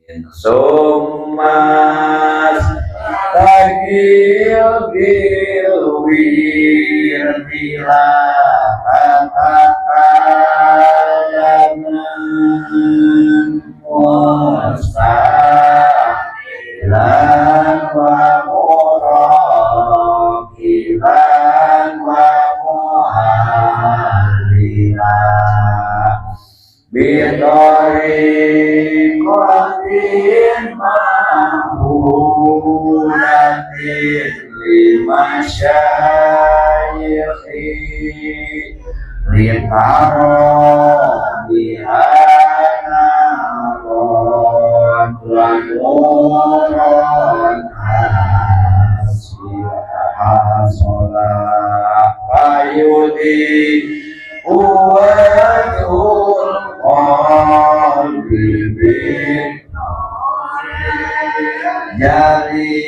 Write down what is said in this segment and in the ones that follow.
Summa tagil bil wirdi la tatakallaman mustaqilan wa muraqiban wa muhallilan bitariqatin mahulatin limasyayikhi litaro biha naron wa nuron hasola fayudi wajhul qalbi bin jali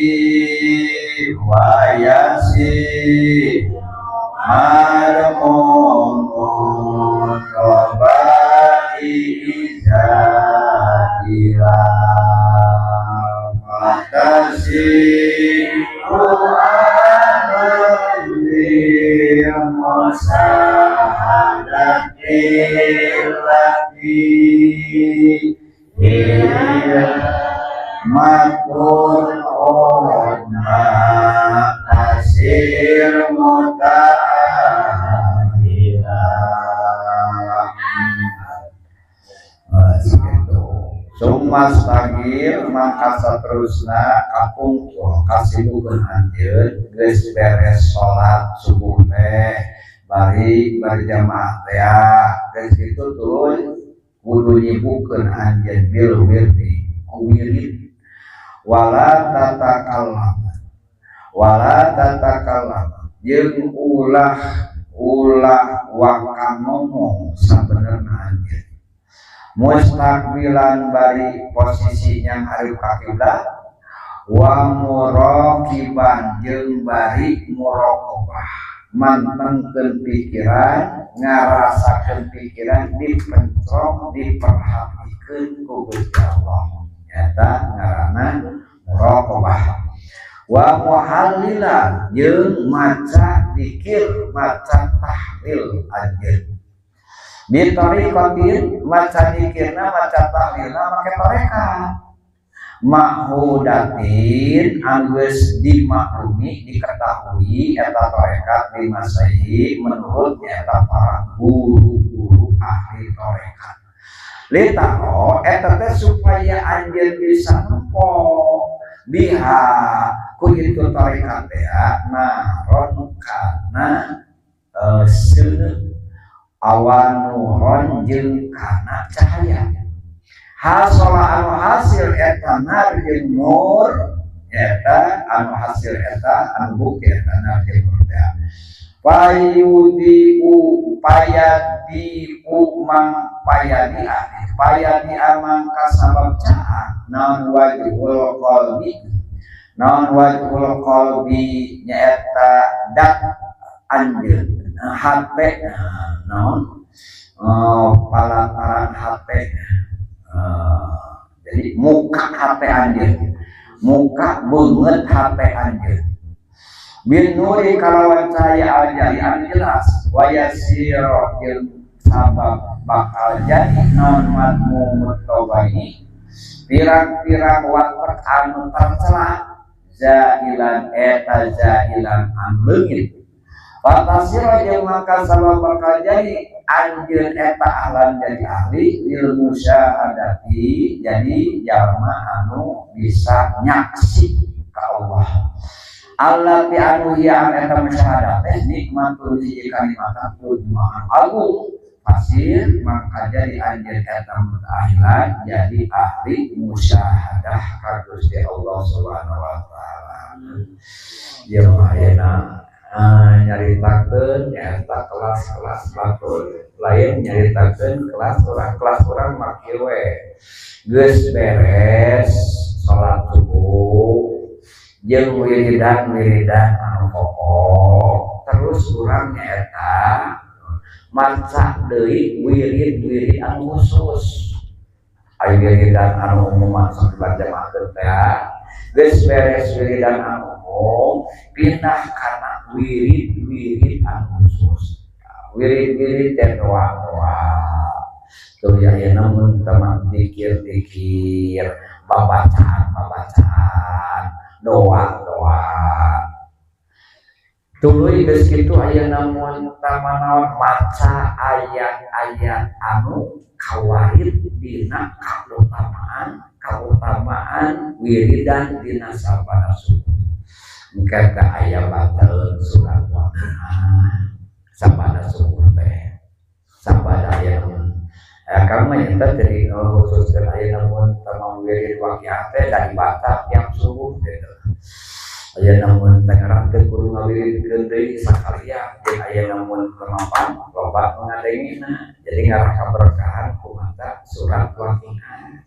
wa yasi marmumun tobai izakila fatasi musahadati lati matur ona asir mutahila. Summa stagir mangka saterusna kapungkur kasibukeun anjeun geus beres salat subuh teh bari berjamaah teh geus kitu tuluy kudu nyibukeun anjeun bil wirdi ku wirid wala tatakallam jeung ulah waka ngomong sabenerna anjeun mustaqbilan bari posisi yang hareup ka kiblat wa muraqiban jeung bari muraqabah mantengkeun pikiran ngarasakeun pikiran dipencrong diperhatikeun ku Gusti Allah nyata ngaranna muraqabah wa muhallilan jeung maca dikir maca tahlil anjeun bitariqatin maca dikirna maca tahlilna make tarekat mahudatin anggeus dimaklumi diketahui eta tarekat dimasai menurut eta para guru-guru ahli tarekat litaro eta teh supaya anjeun bisa nempo biha ku itu tarekat teh naron kana seuneu awan nuron jeung kana cahaya hasola anu hasil eta nar jeung nur eta anu hasil eta anu bukti eta nar jeung nur teh payudi u payadi u mang payadi payadi amang kasabab caah naon wajhul qalbi naon wajhul qalbi nyaeta dak anjeun hate naon palataran hate jadi muka hate anjeun muka beungeut hate anjeun bin nuri kalawan cahaya aljali anu jelas wayasiro jeung sabab bakal jadi naon madmumut tobaini pirang-pirang watek anu tercela zailan eta zailan anu leungit fatasira jeung maka sabab bakal jadi anjeun eta ahlan jadi ahli lil musyahadati jadi jalma anu bisa nyaksi ka Allah allati anu hiya eta musyahadah teh nikmatul hiji kalimatan udma agung pasir maka jadi anjeun eta mutahilan jadi ahli musyahadah ka Gusti Allah Subhanahu wa taala. Ieu mah ayeuna nyaritakeun nyaeta kelas-kelas batur lain nyaritakeun kelas urang mah kieu we geus beres salat subuh jeung wiridan-wiridan anu pokok terus urang nyaeta maca deui wirid-wirid anu khusus. Ari wiridan anu umum sok diberjamaahkeun teh geus beres wiridan anu umum pindah kana wirid-wirid anu khusus. Wirid-wirid teh doa-doa. Tuh ya namun teman dikir-dikir, babacaan-babacaan, doa-doa. Tuluy geus kitu aya namun tamanaon maca ayat-ayat anu kawarid dina kautamaan wiridan dina sabada subuh. Engke teh aya bacaan surat Waqiah sabada subuh teh. Sabada aya kamu nyata jadi khusus aya namun tamam wirid Waqiah teh dari baca tiap subuh gitu. Aya namun tengarang teh kudu ngawiridkeun deui sakalian jeung aya namun kemampan loba ngadengina jadi ngarah kaberkahan ku maca surat Waqiah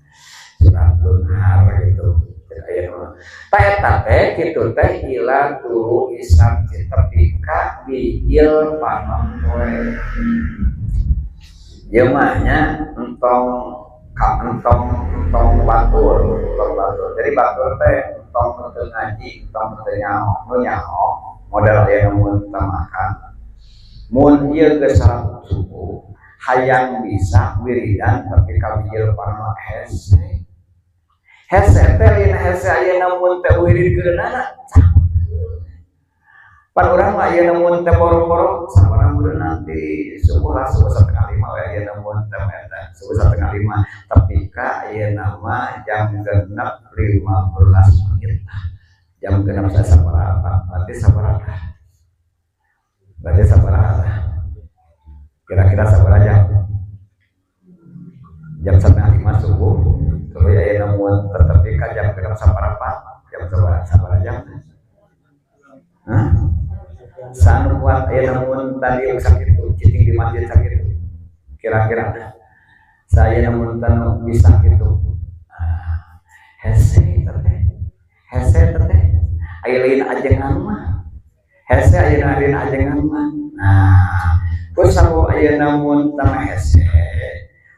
surat Lunar gitu. Aya namun ta eta teh kitu teh ila turu isam tepi ka bijil panon poe. Ieu mah nya entong ka entong batur, entong batur. Jadi batur teh entong teu ngaji, entong teu nyaho, nu nyaho modal aya mun teu makan. Mun ieu geus salat subuh, hayang bisa wiridan tapi ka bijil panon hese. Hese teh lain hese aya mun teu wiridkeunana. Pan urang mah aya mun teh boro-boro sabaraha nanti subuh lah subuh 4:30 we aya mun teh eta subuh 4:30 tapi ka aya nama jam 6:15 jam 6 saya sabaraha berarti sabaraha berarti sabaraha kira-kira sabaraha jam 4:30 subuh terus aya mun tetapi ka jam 6:15 jam sabaraha jam. Hah? Sanu kuat aya namun tadi sakitu cicing di masjid sakitu kira-kira saya namun tanu bisa gitu. Hese teh aya lain ajengan mah hese aya lain ajengan mah. Nah ku sabu aya namun tama hese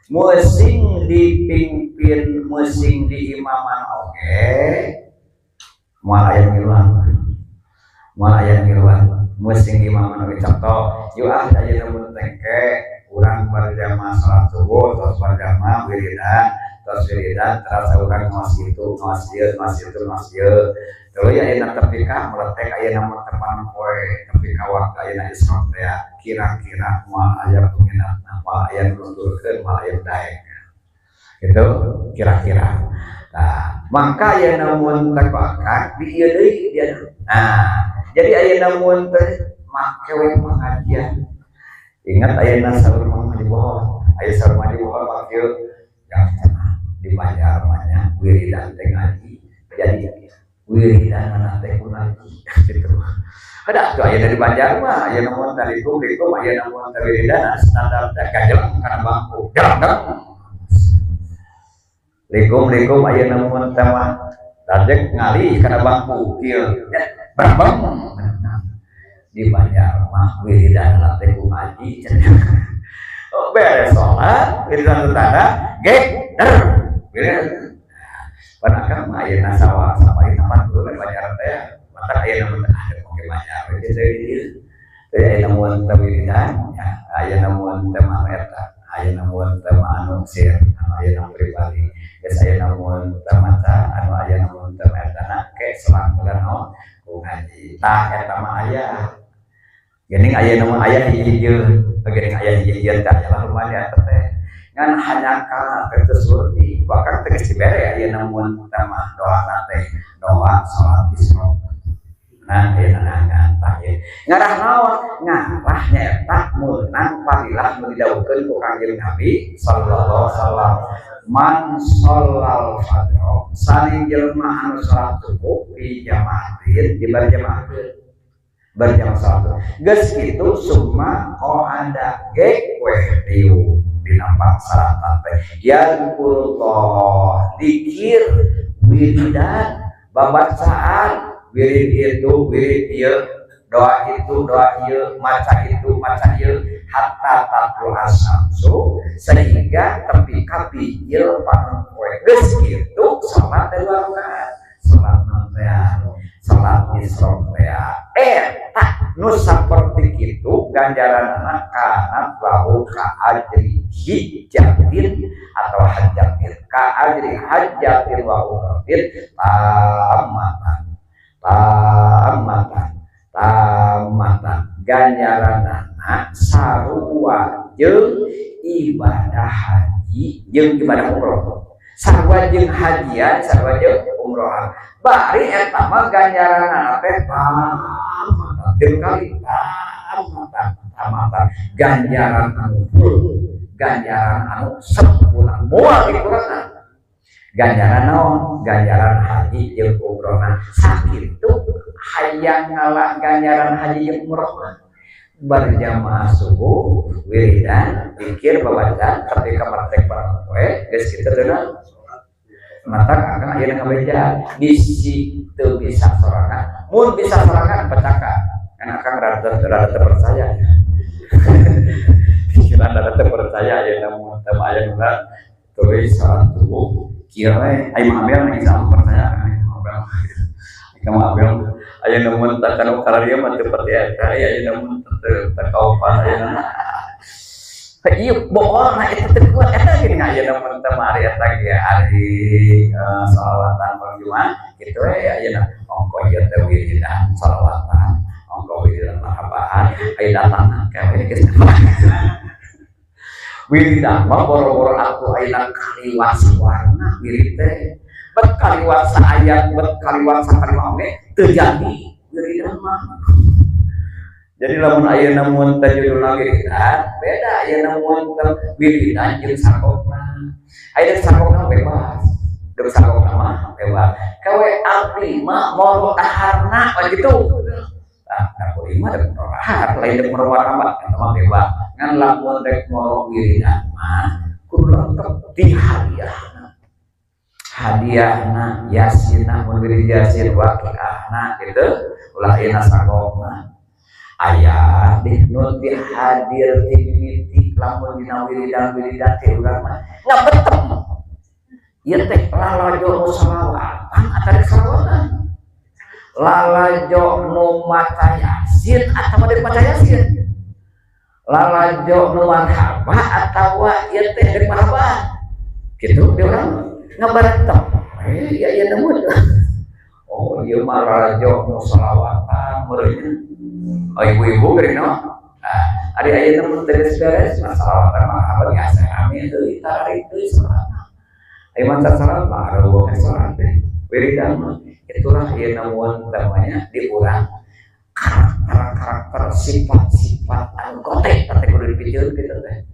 musing dipimpin musing diimaman oge moal aya ngiluan moal aya ngiluan musing imaman oge contoh yuk ah aya namun tengke urang berjamaah salat subuh terus berjamaah wiridan terus wiridan terus urang ngaos itu ngaos ieu ngaos itu ngaos ieu terus aya tepi ka meletek aya namun tepan poe tepi ka waktu aya isra teh kira-kira moal aya peminatna moal aya nuturkeun moal aya daek gitu kira-kira. Nah mangka aya namun teh bakar di ieu deui dia. Nah jadi aya namun teh make we pengajian. Ingat ayeuna saur mah di bohong, aya saur mah di bohong make yang di Banjar mah nya wiridan teh ngaji. Jadi wiridan mana teh ku ngaji gitu. Ada tuh ayeuna di Banjar mah aya namun teh likum likum aya namun teh wiridan standar teh gajeleng kana bangku. Geleng. Likum likum aya namun teh mah rajek ngali kana bangku kieu. Bang di Banjar mah wiridan teh ku ngaji. Oh, beres sholat wiridan tetangga gek der wiridan. Pan akang mah ayeuna sawah sampai tempat dulu Banjar teh mata aya namun teh oke Banjar we teh dieu teh aya namun teh wiridan ya aya namun teh mah eta aya namun teh mah anu sir anu aya namun pribadi geus aya namun teh maca anu aya namun teh eta na ke selangkulan naon ku ngaji tah eta mah aya geuning aya namun aya hiji-hiji geuning aya hiji-hiji teh aya lumayan eta teh ngan hanya ka teh surti bahkan teh geus dibere aya namun teh mah doa teh doa salat isra. Nah aya nangan tah ieu ngarah naon ngarah nyaeta meunang fadilah nu didawuhkeun ku Kangjeng Nabi sallallahu alaihi wasallam man sholal fajr saling jelema anu salat subuh di jamaatin di berjamaah berjamaah salat geus kitu summa qa'ada ge we diu dina salatan teh yazkurullah dikir wiridan babacaan wirid itu wirid ieu doa itu doa ieu maca itu maca ieu Hatta tatlu'a syamsu, sehingga tepi ka bijil panon poe. Geus kitu salat teh dua rakaat, salat naon teh, salat isyraq teh. Eta nu saperti kitu ganjaranna kana lahu ka ajri hijjatin atau hajjatin, ka ajri hajjatin wa umratin tammatan tammatan tammatan. Ganjaranana sarua jeung ibadah haji jeung ibadah umroh, sarua jeung hajian, sarua jeung umrohan. Bari eta mah ganjaranana teh tammatan, tilu kali tammatan tammatan, ganjaran anu full, ganjaran anu sempurna, moal dikurangan. Ganjaran naon? Ganjaran haji jeung umrohna. Sakitu hayang ngalah ganjaran haji jeung umroh mah berjamaah subuh, wiridan, zikir, babacaan ketika mertek panon poe. Geus kitu teh mata akang ayeuna ngabeja bisi teu bisa sorangan. Mun bisa sorangan pecaka kan akang rada rada teu percaya ya, pikiran rada teu percaya ayeuna. Mun teu aya nu tulis salat subuh kieu we, aya mah Abel mah insyaallah percaya. Abel kamu, Abel aya nu mun tak kanu kararieu mah teu percaya eta. Aya nu mun teu teu kaopan ayeuna. Iya, bohong, nah itu teu kuat eta gini. Aya nu mun teu mari eta ge ari salawatan perjuangan kitu we. Ayeuna ongko ieu teh wiridan salawatan, ongko wiridan marhabaan, aya datang kayak geus wiridan mah boro-boro atuh. Ayeuna kaliwat sawarna wirid teh, bet kaliwat saayat, bet kaliwat sakalimah oge teu jadi wiridan mah. Jadi lamun ayeuna mun teh judulna wiridan, beda ayeuna mun teh wiridan jeung sakokna. Ayeuna sakokna bebas, deuk sakokna mah bebas. Kawe abdi mah moro daharna we kitu. Nah, dapur mah dek moro dahar, lain dek moro martabak, eta mah bebas. Ngan lamun rek moro wiridan mah kudu lengkap di hadiahna. Hadiahna yasinna, mun wirid yasin, waqiahna gitu, ulah ayeuna sakokna. Aya di nu ti hadir ti mimiti lamun dina wiridan-wiridan ti urang mah ngabetem ieu teh lalajo nu salawatan atawa salawatan, lalajo nu maca yasin atawa dek maca yasin, lalajo nu marhaba atawa ieu teh dek marhaba kitu. Di urang ngabaretem eh iya iya nemu. Oh, ieu mah lalajo nu salawatan meureunnya. Oh, ibu-ibu geuning no. Nah, ari ayeuna mun teu geus beres mah salawatan marhaba biasa amin deui, tarik deui salat. Aya maca salat baru salat teh. Wiridan mah itulah ayeuna mun namanya di urang karakter-karakter, sifat-sifat anu gotek teh kudu dipikeun kitu teh.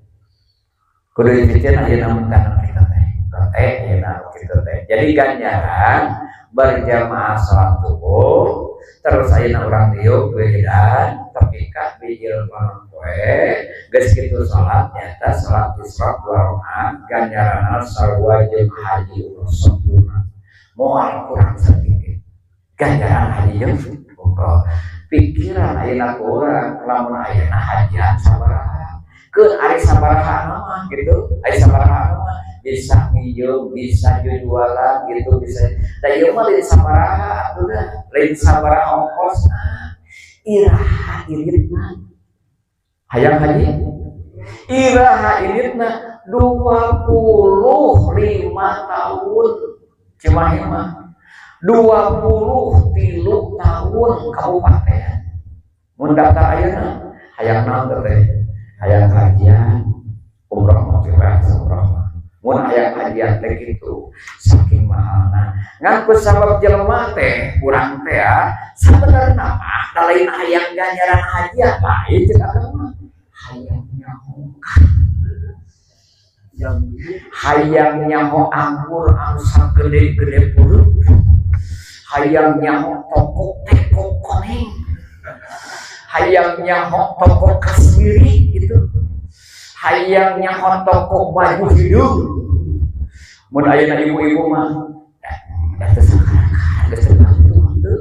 Kudu dipikeun ayeuna mun kana kita teh. Gotek ayeuna kitu teh. Jadi ganjaran berjamaah salat subuh, terus ayeuna urang diuk wiridan tapi ka bijil panon poe, geus kitu salat nyata salat isyraq dua rakaat, ganjaranna sarua jeung haji umroh sempurna, moal kurang sedikit ganjaran haji jeung umroh. Pikiran ayeuna ku urang lamun ayeuna hajian sabaraha keun, ari sabaraha mah gitu, ari sabaraha mah bisa minjem, bisa jualan gitu, bisa. Da ieu mah lain sabaraha atuh dah, lain sabaraha ongkosna. Iraha inditna hayang haji? Iraha inditna? 25 tahun Cimahi mah, 23 tahun kabupaten mun daftar ayeuna. Hayang naon teh? Hayang hajian. Umroh mah bebas, umroh mah. Mun hayang hajian teh kitu, saking mahalna. Ngan ku sabab jelema teh, urang teh ya, sabenerna mah da lain hayang ganjaran hajian, lain cek akang mah. Hayang nyaho, hayang nyaho anggur anu sagede-gede peureut, hayang nyaho toko teko koneng, hayang nyaho toko kasmiri gitu, hayang nyaho toko baju hidung. Mun ayeuna ibu-ibu mah da teu sakarakan, geus teu.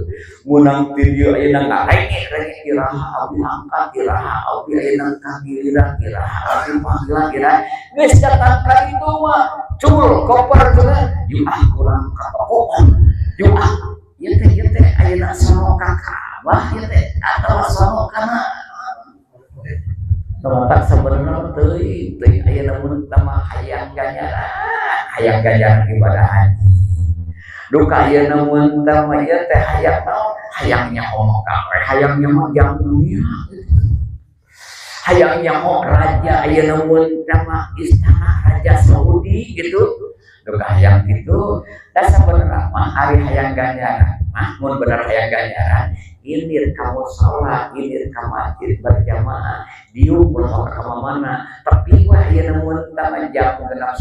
Munang ti dieu ayeuna ngarengek-rengek iraha abdi angkat, iraha abdi ayeuna kagiliran, iraha abdi panggilan, iraha geus datang ka ditu mah cul koper cenah, yuk ah urang ka toko, yuk ah ieu teh ayeuna sono ka Ka'bah ieu teh atawa sono kana. Matak sebenarnya teuing teuing ayeuna mun mah hayang ganjaran, hayang ganjaran ibadah haji. Duka ayeuna mun mah ieu teh hayang naon? Hayang nyaho Mekah we, hayang nyaho jang dunia. Hayang nyaho raja ayeuna mun mah istana raja Saudi gitu. Duka hayang kitu. Da sabenerna mah ari hayang ganjaran mah, mun bener hayang ganjaran, ilir ka musala, ilir ka masjid berjamaah, diuk ulah ka mana. Tapi wah ayeuna mun mah jam 6.15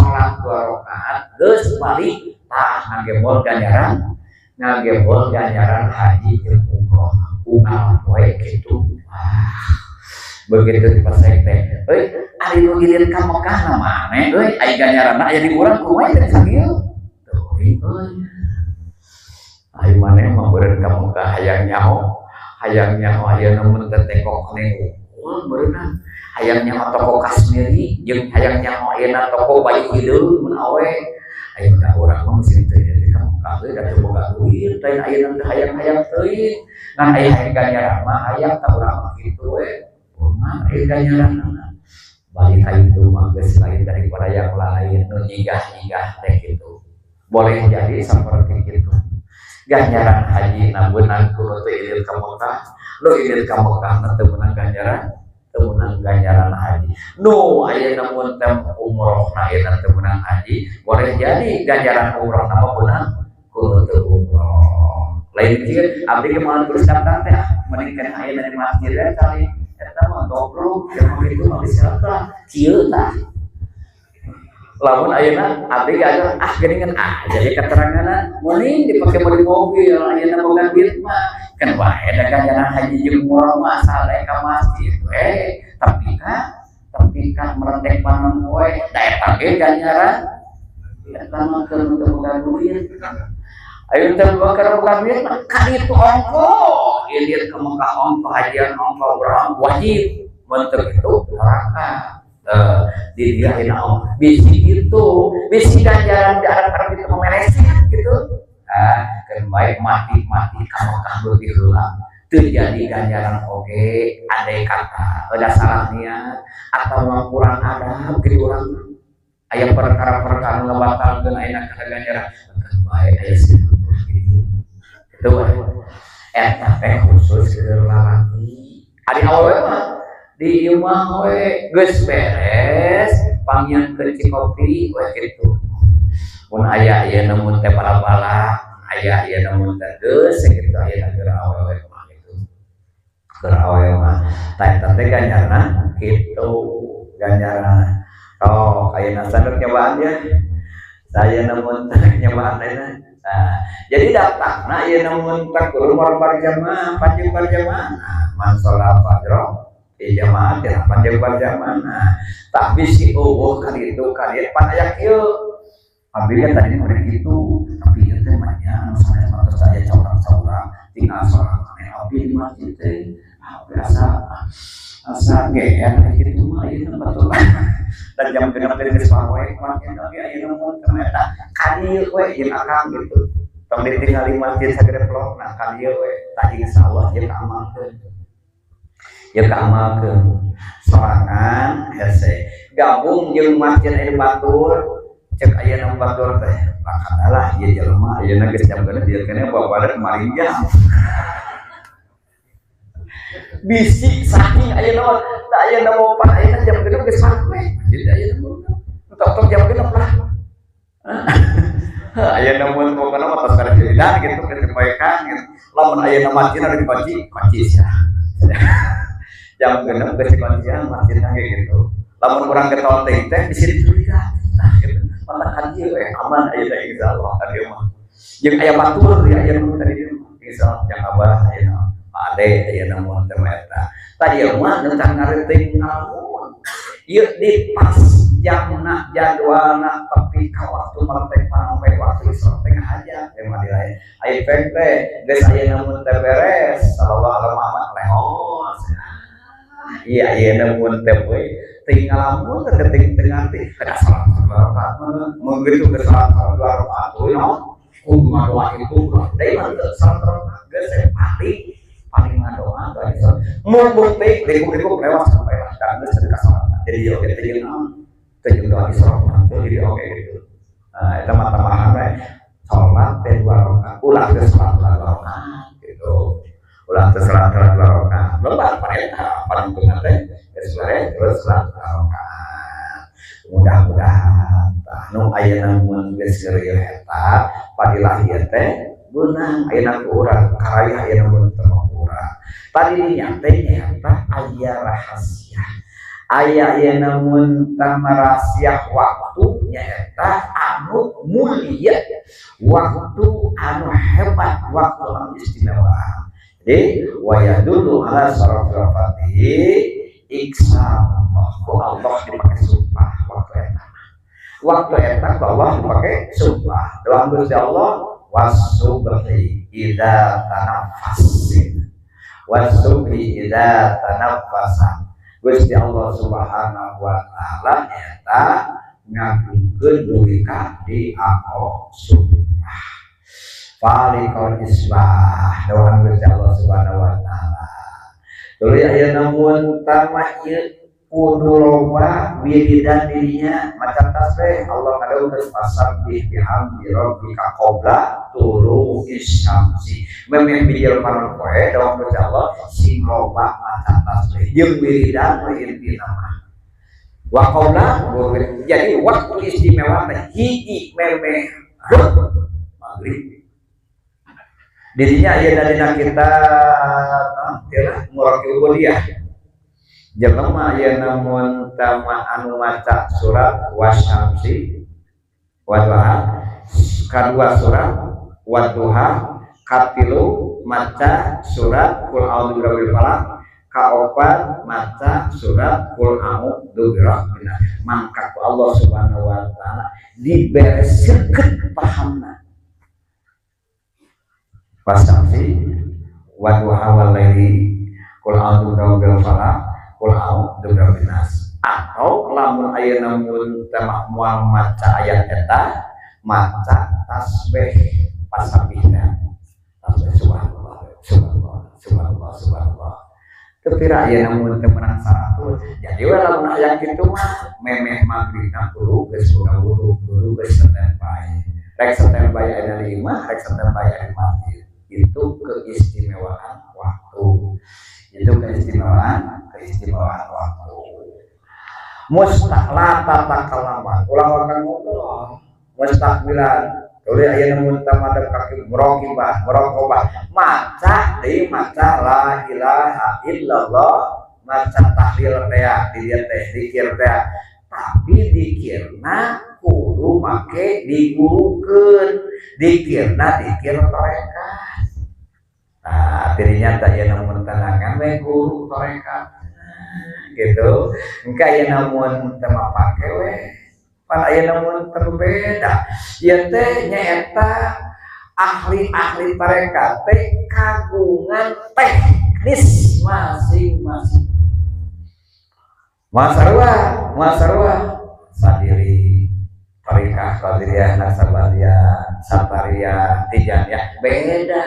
salat 2 rakaat geus balik, tah ngagembol ganjaran, ngagembol ganjaran haji jeung umroh unggal poe kitu. Wah, begitu dipasek teh euy, ari nu ilir ka Mekah na maneh euy, aya ganjaranna aya di urang kumaha teh sakieu teuing euy. Ayo maneh mah beureun ka Mekah hayang nyaho, hayang nyaho ayeuna mun teh teko koneng unggul beureunna, hayang nyaho toko Kasmiri jeung hayang nyaho ayeuna toko bayi hideung mun awe. Ayo da urang mah mesti teu ieu ka Mekah euy, da teu boga duit teh ayeuna teh hayang-hayang teuing. Ngan aya hayang ganjaran mah hayang ta urang mah kitu we. Kumaha aya ganjaranna? Balik ka itu mah geus lain daripada yang lain nu nyigah-nyigah teh kitu. Boleh jadi seperti itu. Ganjaran haji na beunang ku nu teu ilir ka Mekah, nu ilir ka Mekah na teu meunang ganjaran, teu meunang ganjaran haji. Nu ayeuna mun teh umroh na ayeuna teu meunang haji, boleh jadi ganjaran umroh na mah beunang ku nu teu umroh. Lain kieu abdi ge moal terus daftar teh, mending keneh ayeuna di masjid we kali eta mah goblok, yang itu mah bisa kieu tah. Lamun ayeuna abdi ge ah geuningan ah jadi keteranganna mending dipake meuli mobil ayeuna boga duit mah kan wae da ganjaran haji jeung umroh mah asal ka masjid we. Tapi ka melentek panon we da eta ge ganjaran eta mah keur teu boga duit. Ayo teu boga duit mah ka ditu ongko ieu ke Mekah ongko, hajian ongko, umroh wajib, mun teu kitu neraka. Di dia ayeuna bisi itu bisi ganjaran di Arab itu meleset gitu ah kan baik mati-mati ka Mekah leuwih heula teu jadi ganjaran oge. Andai kata ada salah niat atau kurang adab gitu, urang aya perkara-perkara ngabatalkeun ayeuna kana ganjaran kan baik aya gitu. Eta teh khusus keur lalaki. Ari awewe mah di imah we geus beres pangnyieunkeun cikopi we kitu. Mun aya ieu mun teh bala-bala aya ieu mun teh geus kitu ayeuna keur awewe mah kitu, keur awewe mah tah eta teh ganjarna kitu ganjaran. Oh, ayeuna sadar nyobaan ya saya namun teh nyobaan ayeuna. Nah, jadi datangna ieu namun teh kudu berjamaah, panjang berjamaah, man sholat fajr di jamaah tidak panjang berjamaah. Tapi si eueuh kali itu kali pan aya kieu. Abdi kan tadi udah gitu, tapi ieu teh mah nya anu sanes mah terus aya saurang-saurang, tinggal sorangan abdi di masjid teh. Ah, biasa asa geer kitu mah ayeuna batur. Dan jam 6 teh geus poe masjid oge ayeuna mun teh eta ka dieu we jeung akang gitu. Tong ditinggali masjid sagede pelokna ka dieu we tah insyaallah ieu kaamalkeun. Ieu kaamalkeun. Sorangan hese gabung jeung masjid aya batur, cek ayeuna batur teh bakadalah ieu jelema ayeuna geus jam 6 dieu keneh babareut marinjang. Bisi saking ayeuna mah da ayeuna mau pan ayeuna jam 6 geus sampe masjid ayeuna mah tok-tok jam 6 lah. Ayeuna mun pokona mah tos karejeudan gitu keur kebaikan gitu. Lamun ayeuna masjid ada dikunci, kunci sia. Jam 6 geus dikuncian masjidna ge gitu. Lamun urang getol teh teh bisi dicuriga tah gitu. Mata ka dieu we aman ayeuna insyaallah ka dieu mah. Jeung aya batur di ayeuna mah tadi insyaallah jang abah ayeuna Pak Ade ayeuna mun teh eta. Tadi mah nu can ngareuting ngalamun. Ieu di pas jamna jadwalna tapi ka waktu melentek panampe waktu isra teh aja. teh fadilah aya pek teh geus aya namun teh beres sallallahu alaihi Muhammad lehos. Iya iya namun teh we tinggal lamun teh teuing tengah teh kada salat rakaat mun gitu geus salat dua rakaat we naon kudu ngadoa itu deui mah teu salat rakaat geus paling paling ngadoa mun bukti liku-liku lewat sampai lah dan geus ka salat jadi oge teh jeung naon teh jeung doa isra jadi oge gitu. Nah eta mah tambahan we salat teh dua rakaat ulah teh salat dua rakaat gitu ulah teh salat dua rakaat lebar pareta panungtungan teh geus bare terus salat dua rakaat. Mudah-mudahan tah nu ayeuna mun geus ngeureuyeuh eta padilah ieu teh beunang ayeuna ku urang karayah ayeuna mun teu urang tadi dinya teh nyaeta aya rahasia aya ayeuna mun tah rahasia waktu nyaeta anu mulia waktu anu hebat waktu anu istimewa. Jadi wa yadullu ala sarfil fatih iksamullah ku Allah dipakai sumpah waktu eta. Waktu eta ku Allah dipakai sumpah. Doa Gusti Allah wasubhi idza tanaffas. Wasubhi idza tanaffasa. Gusti Allah Subhanahu wa taala nyata ngagungkeun dugi ka di ao sumpah. Falikul isbah doa Gusti Allah Subhanahu wa taala. Tuluy aya namun tama ieu kudu loba wiridan dirinya maca tasbih Allah ngadawuh fasabbih bihamdi rabbika qabla tulu'is syamsi. Memeh bijil panon poe dawuh Gusti Allah sing loba maca tasbih jeung wiridan we intina mah. Wa qabla jadi waktu istimewa teh hiji memeh maghrib. Dirinya aya dina kita muraqi ubudiyah. Jelema aya namun tama anu maca surat wasyamsi wadduha kadua surat wadduha katilu maca surat qul a'udzu birabbil falaq kaopat maca surat qul a'udzu birabbin nas. Mangka ku Allah Subhanahu wa taala dibereskeun pahamna wasyamsi wadduha wal laili qul a'udzu birabbil falaq qul a'udzu birabbin nas. Atau lamun ayeuna mun teh moal maca ayat eta maca tasbih pasabihna tasbih subhanallah subhanallah subhanallah subhanallah teu pira ayeuna mun teh menang 100. Jadi we lamun aya kitu mah memeh magribna kudu geus boga wudu kudu geus standby rek standby aya di imah rek standby aya di masjid. Itu keistimewaan waktu. Itu keistimewaan waktu. Mustaqlata takalaman ulah wakang ngobrol mustaqbilan tuluy aya nu madep kaki muraqibah muraqabah maca deui maca la ilaha illallah maca tahlil teh di dieu teh zikir teh tapi dikirna kudu make digurukeun dikirna dikir tarekat. Nah, dirinya tak aya namun tenangan we guru tarekat gitu. Engka aya namun teu mapake we. Pan aya namun teu beda. Ieu teh nyaeta ahli-ahli tarekat teh kagungan teknis masing-masing. Masarwa sadiri tarikah Qadiriyah Nasabandiyah Satariyah Tijaniyah beda.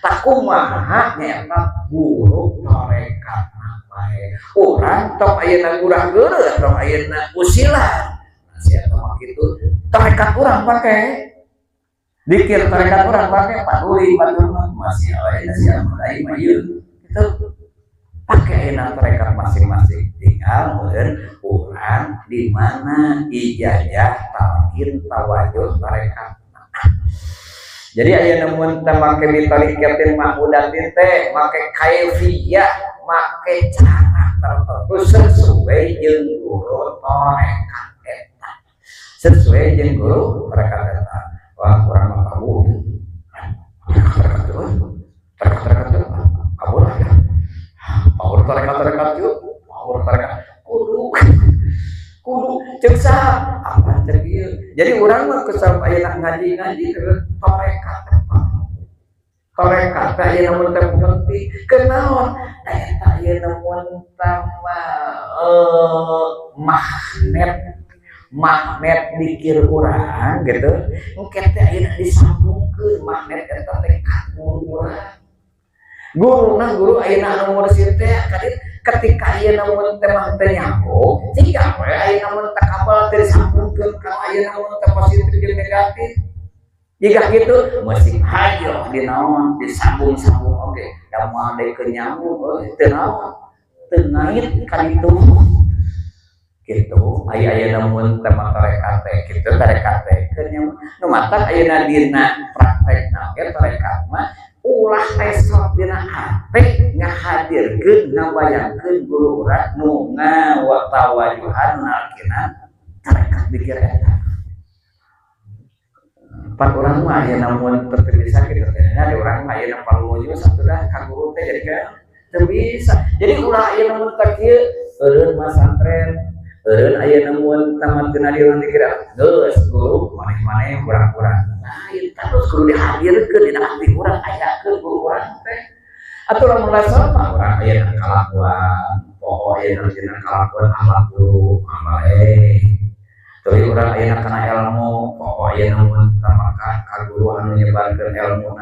Takumaha nyaeta guru tarekat bae. Urang tong ayeuna gurah geureuh tong ayeuna usilan. Sia mah kitu tarekat urang pake. Dikir tarekat urang pake paduli batur mah masih aya sia mah aing mah ieu. Kitu pake ayeuna tarekat masing-masing. Tinggal meureun urang di mana ijazah talqin tawajuh tarekat. Jadi aya mun teh make bitarikatin mahmudatin teh make kaifiyah make cara tertentu sesuai jeung guru tarekat eta. Sesuai jeung guru tarekat eta. Wah urang mah kabur. Tarekat tarekat kabur ya. Power tarekat yuk, power tarekat. Kudu kudu ceuk saha? Apa ceuk ieu? Jadi urang mah kesal ayeuna ngaji-ngaji tarekat. Tarekat teh ayeuna mun teh penting. Kenaon? Eta ayeuna mun tambah magnet magnet dikir urang gitu. Engke teh ayeuna disambungkeun magnet eta teh ka guru urang. Guruna guru ayeuna anu mursyid teh ketika ayeuna mun teh mah teh nyambung, jiga we ayeuna mun teh kabel teh disambungkeun ka ayeuna mun teh positif jeung negatif. Jika gitu musik hayo di naon disambung-sambung oge da moal deui keur nyambung euy teu naon teu ngait ka ditu gitu. Aya ayeuna mun teh mah tarekat teh kitu, tarekat teh keur nyambung. Nu matak ayeuna dina praktekna ge tarekat mah ulah resot dina hate ngahadirkeun ngabayangkeun guru urang nu ngawatawajuhan nalkina tarekat dikir eta. Pan urang mah ayeuna mun teu bisa kitu teh nya, di urang mah ayeuna parluyu satudah ka guru teh jadi kan teu bisa. Jadi ulah ayeuna mun teh kieu eureun masantren eureun ayeuna mun tamat dina dikira geus guru maneh-maneh kurang-kurang lain terus kudu dihadirkeun dina hati urang, ayakeun guru urang teh. Atuh lamun lasal mah urang ayeuna kalakuan poho ayeuna dina kalakuan akhlak guru amale. Tuluy urang ayeuna kana ilmu poho ayeuna mun maka ka guru anu nyebarkeun ilmu,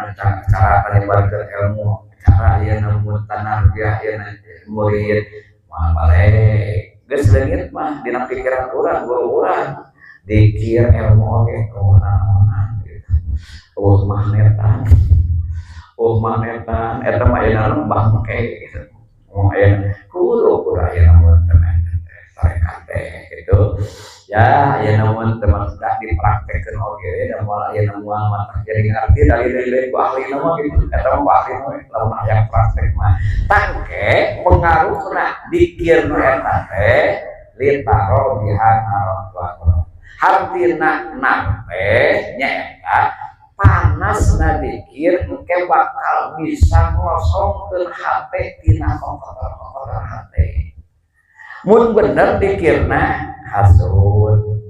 cara nyebarkeun ilmu, cara ayeuna mun tanarbiah ayeuna murid moal balik geus leungit mah dina pikiran urang guru urang dikir ilmu oge naonan gitu. Oh magnetan, oh magnetan eta mah ayeuna lembah make gitu. Ngomong ayeuna kudu kudu ayeuna mun tarekat teh gitu ya. Ayeuna mun teh mah dipraktekkeun oge da moal ayeuna moal mah jadi ngarti dalil-dalil ku ahli mah gitu. Eta mah ahli mah lamun aya praktek mah tangke pengaruhna dikir nu eta teh litaro biha narok hartina nar teh nyaeta panasna dikir engke bakal bisa ngosongkeun hate tina kotor-kotor hate. Mun bener dikirna hasud,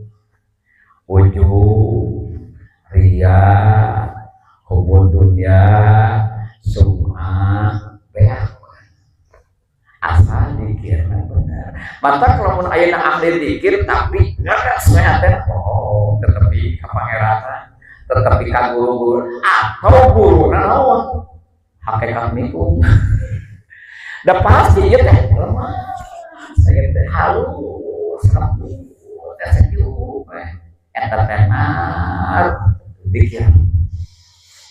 ujub, ria, hubud dunya, sum'ah, beak. Asal dikirna bener. Mata kalau mun ayeuna ahli dikir tapi ngeres we teh, oh tetapi ka pangeranna, tetapi ka guru-guru atau guruna naon? Hakikat nikung. Da pasti ieu teh lemah. Saya teh halus, lembut, teh sejuk, eta teh nar dikir.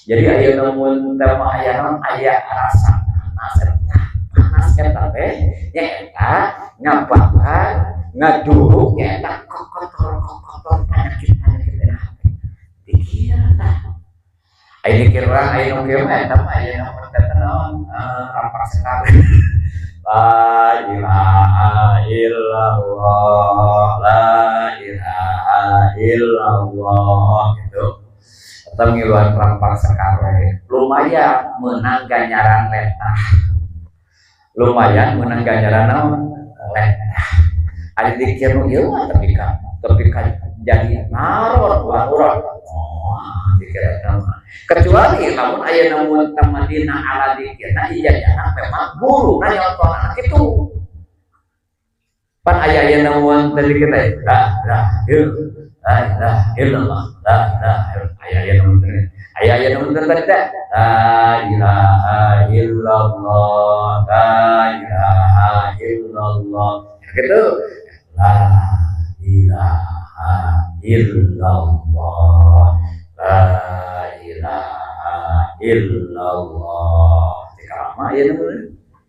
Jadi ayeuna mun teh mah aya naon aya rasa panas eta. Panas eta teh nyaeta ngabakar ngaduruk nyaeta kokotor-kokotor penyakit-penyakit dina hati. Dikir tah. Aya dikir urang aya nu kieu mah eta mah aya mun teh naon rampak sekali. La ilaha illallah, la ilaha illallah gitu. Atau ngiluan rampak sekali. Lumayan menang ganjaran letah. Lumayan menang ganjaran naon? Letah. Ada dikir nu ieu mah tapi ka jadi naror urang. Oh, dikir eta mah. Kecuali lamun aya namun tamadina ala dikirna ijazahna memang guruna nyontohna kitu. Pan aya aya namun tadi kita la la la ilaha illallah, la ilaha aya aya namun tadi aya aya namun tadi teh la ilaha illallah, la ilaha illallah gitu, la ilaha illallah, la ilaha illallah. Sekarang mah ya.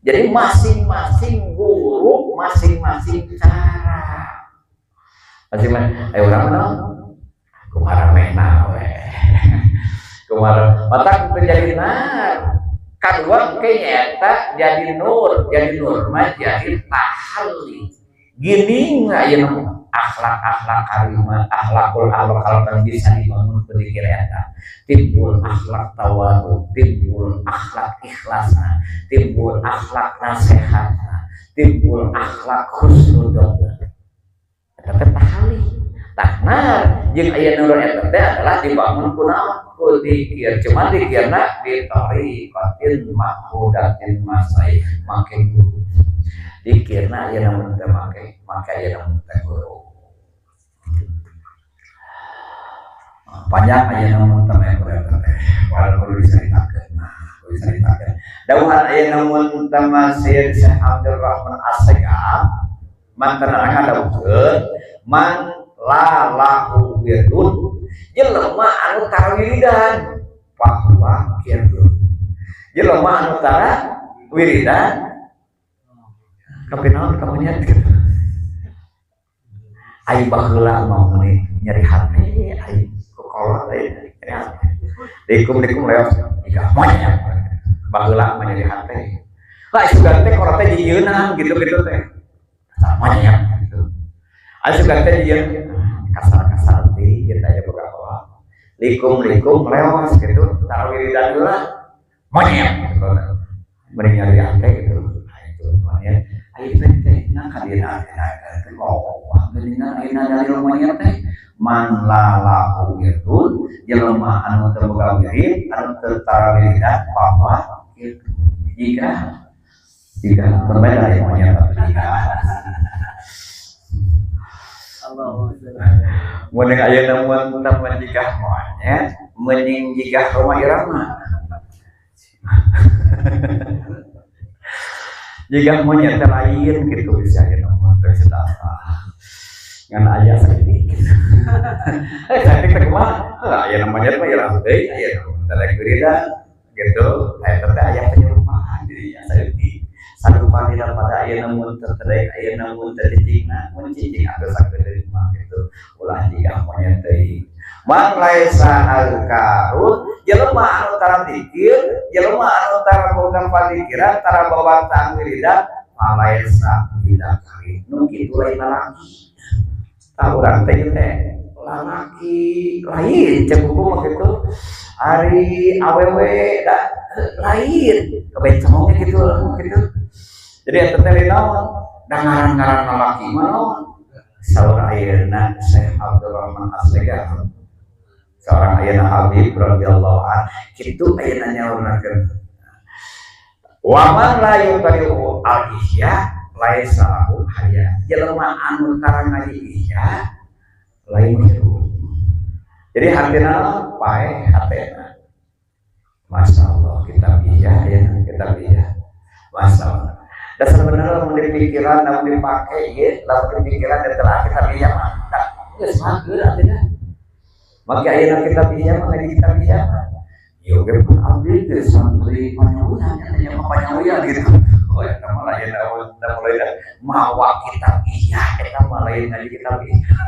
Jadi masing-masing guru masing-masing cara, masing-masing. Ayo urang mana kumaha mehna we kumaha matak menjadi nar. Kadua kayaknya jadi nur, jadi nur mah jadi tahalli gini nggak ya, akhlak-akhlak karimah, akhlakul akhlak kan bisa dibangun berpikir eta. Timbul akhlak tawadhu, timbul akhlak ikhlasna, timbul akhlak nasihatna, timbul akhlak husnudzon. Eta teh tahali. Tah nah jeung aya nur eta teh adalah dibangun ku naon? Ku dikir. Cuman dikirna ditariqatin mahmudatin masai make guru. Dikirna aya namun teh make aya namun teh guru. Panjang aya namun teh make teh. Walau kudu dicaritakeun mah, kudu dicaritakeun. Dawuhan aya namun teh Masih Syekh Abdul Rahman As-Segaf mantan ngadawuhkeun man la lahu wirdun jelema anu tara wiridan fahuwa kirdun. Jelema anu tara wiridan kapinaon kamunya gitu. Ai baheula mah meuni nyeri hati ai kokolot ai nyeri hati. Dikum-dikum leos jika monyet baheula mah nyeri hati. Lah sugan teh kolot teh jijieunang gitu-gitu teh. Monyet gitu. Ai sugan teh jijieun kasar-kasar teh kita aya boga kolot. Likum-likum leos gitu tara wiridan heula monyet gitu. Mending nyeri hati gitu. Itu monyet. Ai teh nah kadina teh loba geuningan ayeuna dalil monyet teh man la lahu wirdun jelema anu teu boga wirid anu teu tara wiridan bahwa kitu jika berbeda ya monyet atau jika mending ayeuna mun teman jika monyet mending jika Rhoma Irama jika monyet teh lain gitu bisa ayeuna mah teh sedapa ngan aya saeutik saeutik teh kumaha ayeuna monyet mah irah deui ayeuna teh rek wiridan gitu eta teh aya penyerupaan jadi saeutik sarupa dina pada ayeuna mun teu terek ayeuna mun teu cicingna mun cicing atuh sakedeung mah gitu ulah jika monyet teuing man laisa al-karun jelema anu tara dikir jelema anu tara boga padikiran tara babacaan wiridan malaisa tidak kali nu kitu lain lalaki tah urang teh teh lalaki lain cek buku mah kitu ari awewe da lain kebencong kitu kitu jadi eta teh naon da ngaran-ngaran lalaki mah naon saur ayeuna Syekh Abdul Rahman As-Segaf seorang ayeuna Habib radhiyallahu an kitu ayeuna nyaurnakeun wa man la yutari'u al-ihya laisa lahu haya jelema anu tara ngaji ihya lain hirup. Jadi hatina paeh hatena. Masya Allah kitab ihya ya kitab ihya. Masya Allah. Dasar bener lamun dipikiran lamun dipake ieu lamun dipikiran dan telah kitab ihya mah geus mageur atina. Maka ayeuna kitab ihya mah ngaji kitab ihya mah. Ieu ge pun abdi geus santri panyawian nya mah panyawian gitu. Oh eta mah lain mulai mawa kitab ihya eta mah lain ngaji kitab ihya.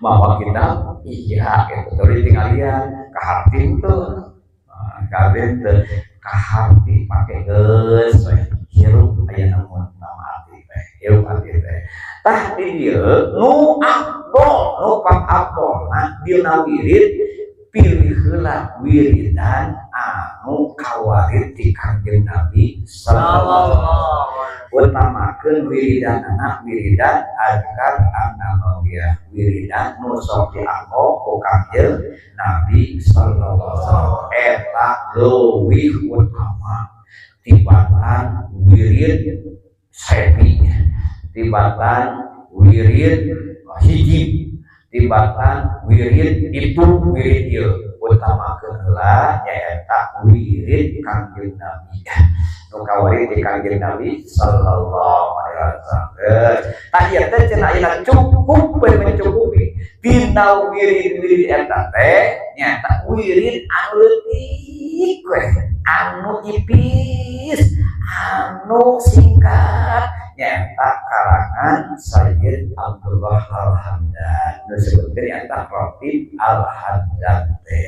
Mawa kitab ihya gitu teu ditinggalian ka harti teu. Ka teu ka harti pake geus we hirup aya namun hati teh hirup hati teh. Tah di dieu nu afdol nu pangafdolna dina wirid pilih heula wiridan anu kawarit ti Kangjeng Nabi sallallahu alaihi wasallam. Utamakeun wiridanana wiridan azkar an-nabawiyah wiridan nu sok dianggo ku Kangjeng Nabi sallallahu alaihi wasallam eta leuwih utama tibatan wirid sepi tibatan wirid hiji tibatan wirid itu wirid ieu utamakeun heula nyaeta wirid Kangjeng Nabi nu kawarit ti Kangjeng Nabi sallallahu alaihi wasallam. Tah ieu teh cenah ayeuna cukup we mencukupi dina wirid-wirid eta teh nyaeta wirid anu leutik we anu ipis anu singkat nyaeta karangan Sayyid Abdullah Al-Haddad nu disebutkeun nyaeta Ratib Al-Haddad teh.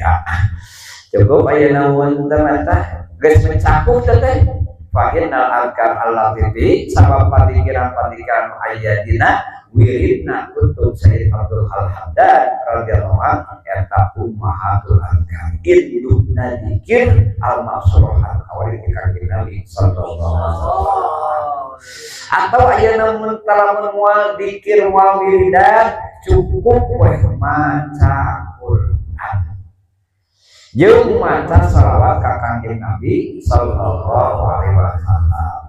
Cukup ayeuna mun teh geus mencakup teh fa innal azkar allati sabab padikiran-padikiran aya dina wiridna kutub Sayyid Abdul Al-Haddad radhiyallahu anhu eta ummahatul azkar indukna zikir al-ma'suruhat kawarit ti Kangjeng Nabi sallallahu alaihi wasallam. Atau ayeuna mun lamun moal dikir, moal wiridan, cukup we maca Quran jeung maca salawat ka Kangjeng Nabi sallallahu alaihi wasallam.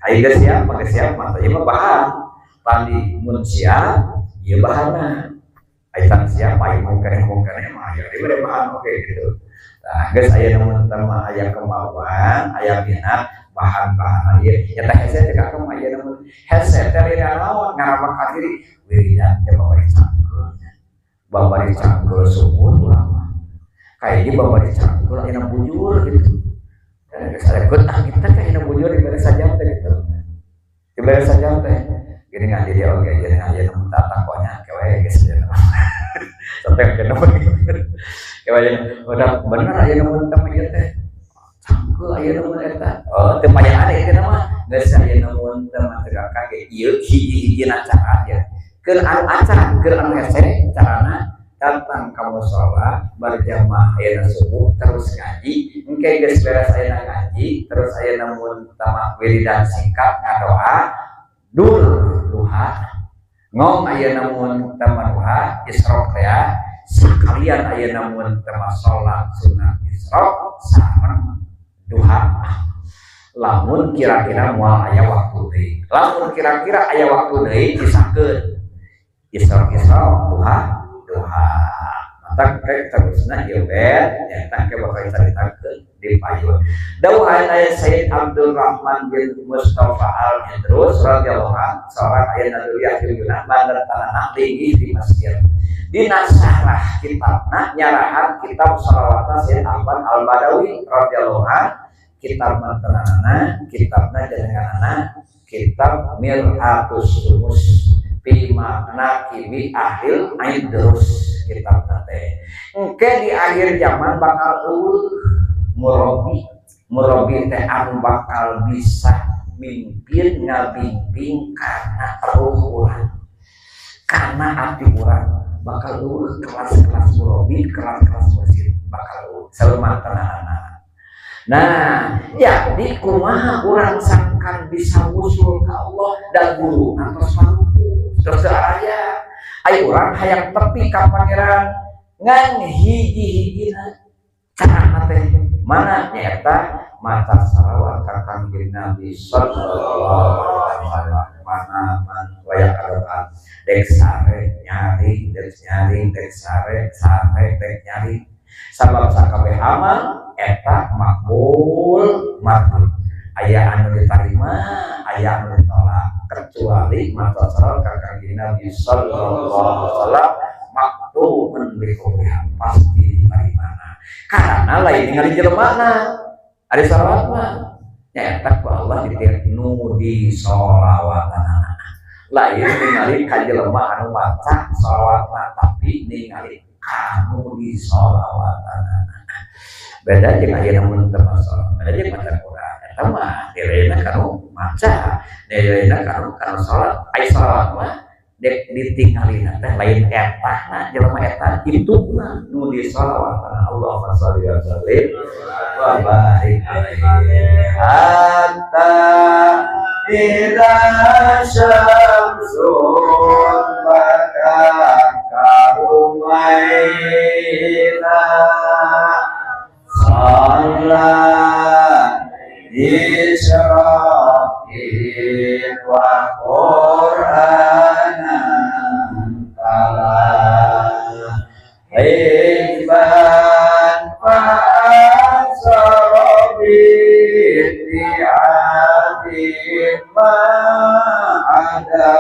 Ayo geus siap, mah geus siap mah ieu mah bahan. Tadi mun siap, ieu bahanna. Ayo tan siap, ayo mungkin mah aya ieu bahan, oke gitu. Nah, geus aya mun mah aya kemauan, aya minat, bahan-bahan ieu nyata hese teh ka mah aya mun hese teh lain naon ngarawak ka diri wiridan teh babari cangkul. Babari cangkul sumur urang mah. Kayak babari cangkul ayeuna bujur gitu. Geus aya ah kita kayak bujur dibere sajam teh gitu. Dibere sajam teh. Gini ngaji dia oke, jadi ngaji nu takonya kewe geus ya. Sampai ke nomor. Kewe udah bener aya nu teh ieu teh. Cangkul aya nu eta. Oh, teu aya ada ieu mah. Geus aya nu teh mah teu kage ieu hiji-hijina cara ya. Keur anu acan, keur anu hese carana datang ka musala berjamaah ayeuna subuh terus ngaji, engke geus beres ayeuna ngaji terus ayeuna mun tama wiridan singkat ngadoa dur duha ngong ayeuna mun tama duha isyraq teh sakalian ayeuna mun tama salat sunat isyraq sareng duha. Lamun kira-kira moal aya waktu deui, lamun kira-kira aya waktu deui pisahkeun isyraq isyraq, duha duha. Mata kayak terusna ieu bet nyata ke bakal caritakeun di payun. Dawuh aya Sayyid Abdul Rahman bin Mustafa Al-Idrus radhiyallahu anhu, seorang aya naduriyah yuna bandar tanah tinggi di Mesir. Dina syarah kitabna nyarahan kitab shalawatna Sayyid Ahmad Al-Badawi radhiyallahu anhu, kitab mantanana, kitabna jenenganana kitab Mir'atus Sumus fi manaqibi ahlil Aidrus. Kitab teh engke di akhir zaman bakal euweuh murabi. Murabi teh anu bakal bisa mimpin, ngabimbing karena ruh urang, karena hati urang. Bakal euweuh kelas-kelas murabi, kelas-kelas mursyid bakal euweuh salumantanana. Nah, jadi kumaha urang sangkan bisa wusul ke Allah dan guru atau palupu terus aya. Ayo urang hayang tepi ka Pangeran ngan hiji-hijina carana teh mana? Nyata maca salawat ka Kangjeng Nabi sallallahu alaihi wasallam. Mana man waya kadoan dek sare nyaring, dek nyaring, dek sare sare, dek nyaring, sabab sakabeh amal eta makbul mardud, aya anu diterima, aya anu ditolak, kecuali maca salawat ka Kangjeng Nabi sallallahu alaihi wasallam makbulun li, pasti diterima karena lain ningali jelemana. Ada salawat mah nyaeta ku Allah ditirik nu di sholawatan, lain ningali ka jelema anu maca sholawat, tapi ningali kamu di sholawatan. Beda jeung ayeuna mun teu masalah, beda jeung maca Quran. Eta mah nilaina kanu maca, nilaina kanu kanu salat. Ai salawat mah dek ditinggalina teh lain etahna jelema eta, ituna nu di sholawatan. Allahumma sholli wa sallim wa barik alaihi. Hatta idza syamsun badat karumaina sholat isyraqin wa qur'anan tala hizban fa'asara bi'adin ma'ada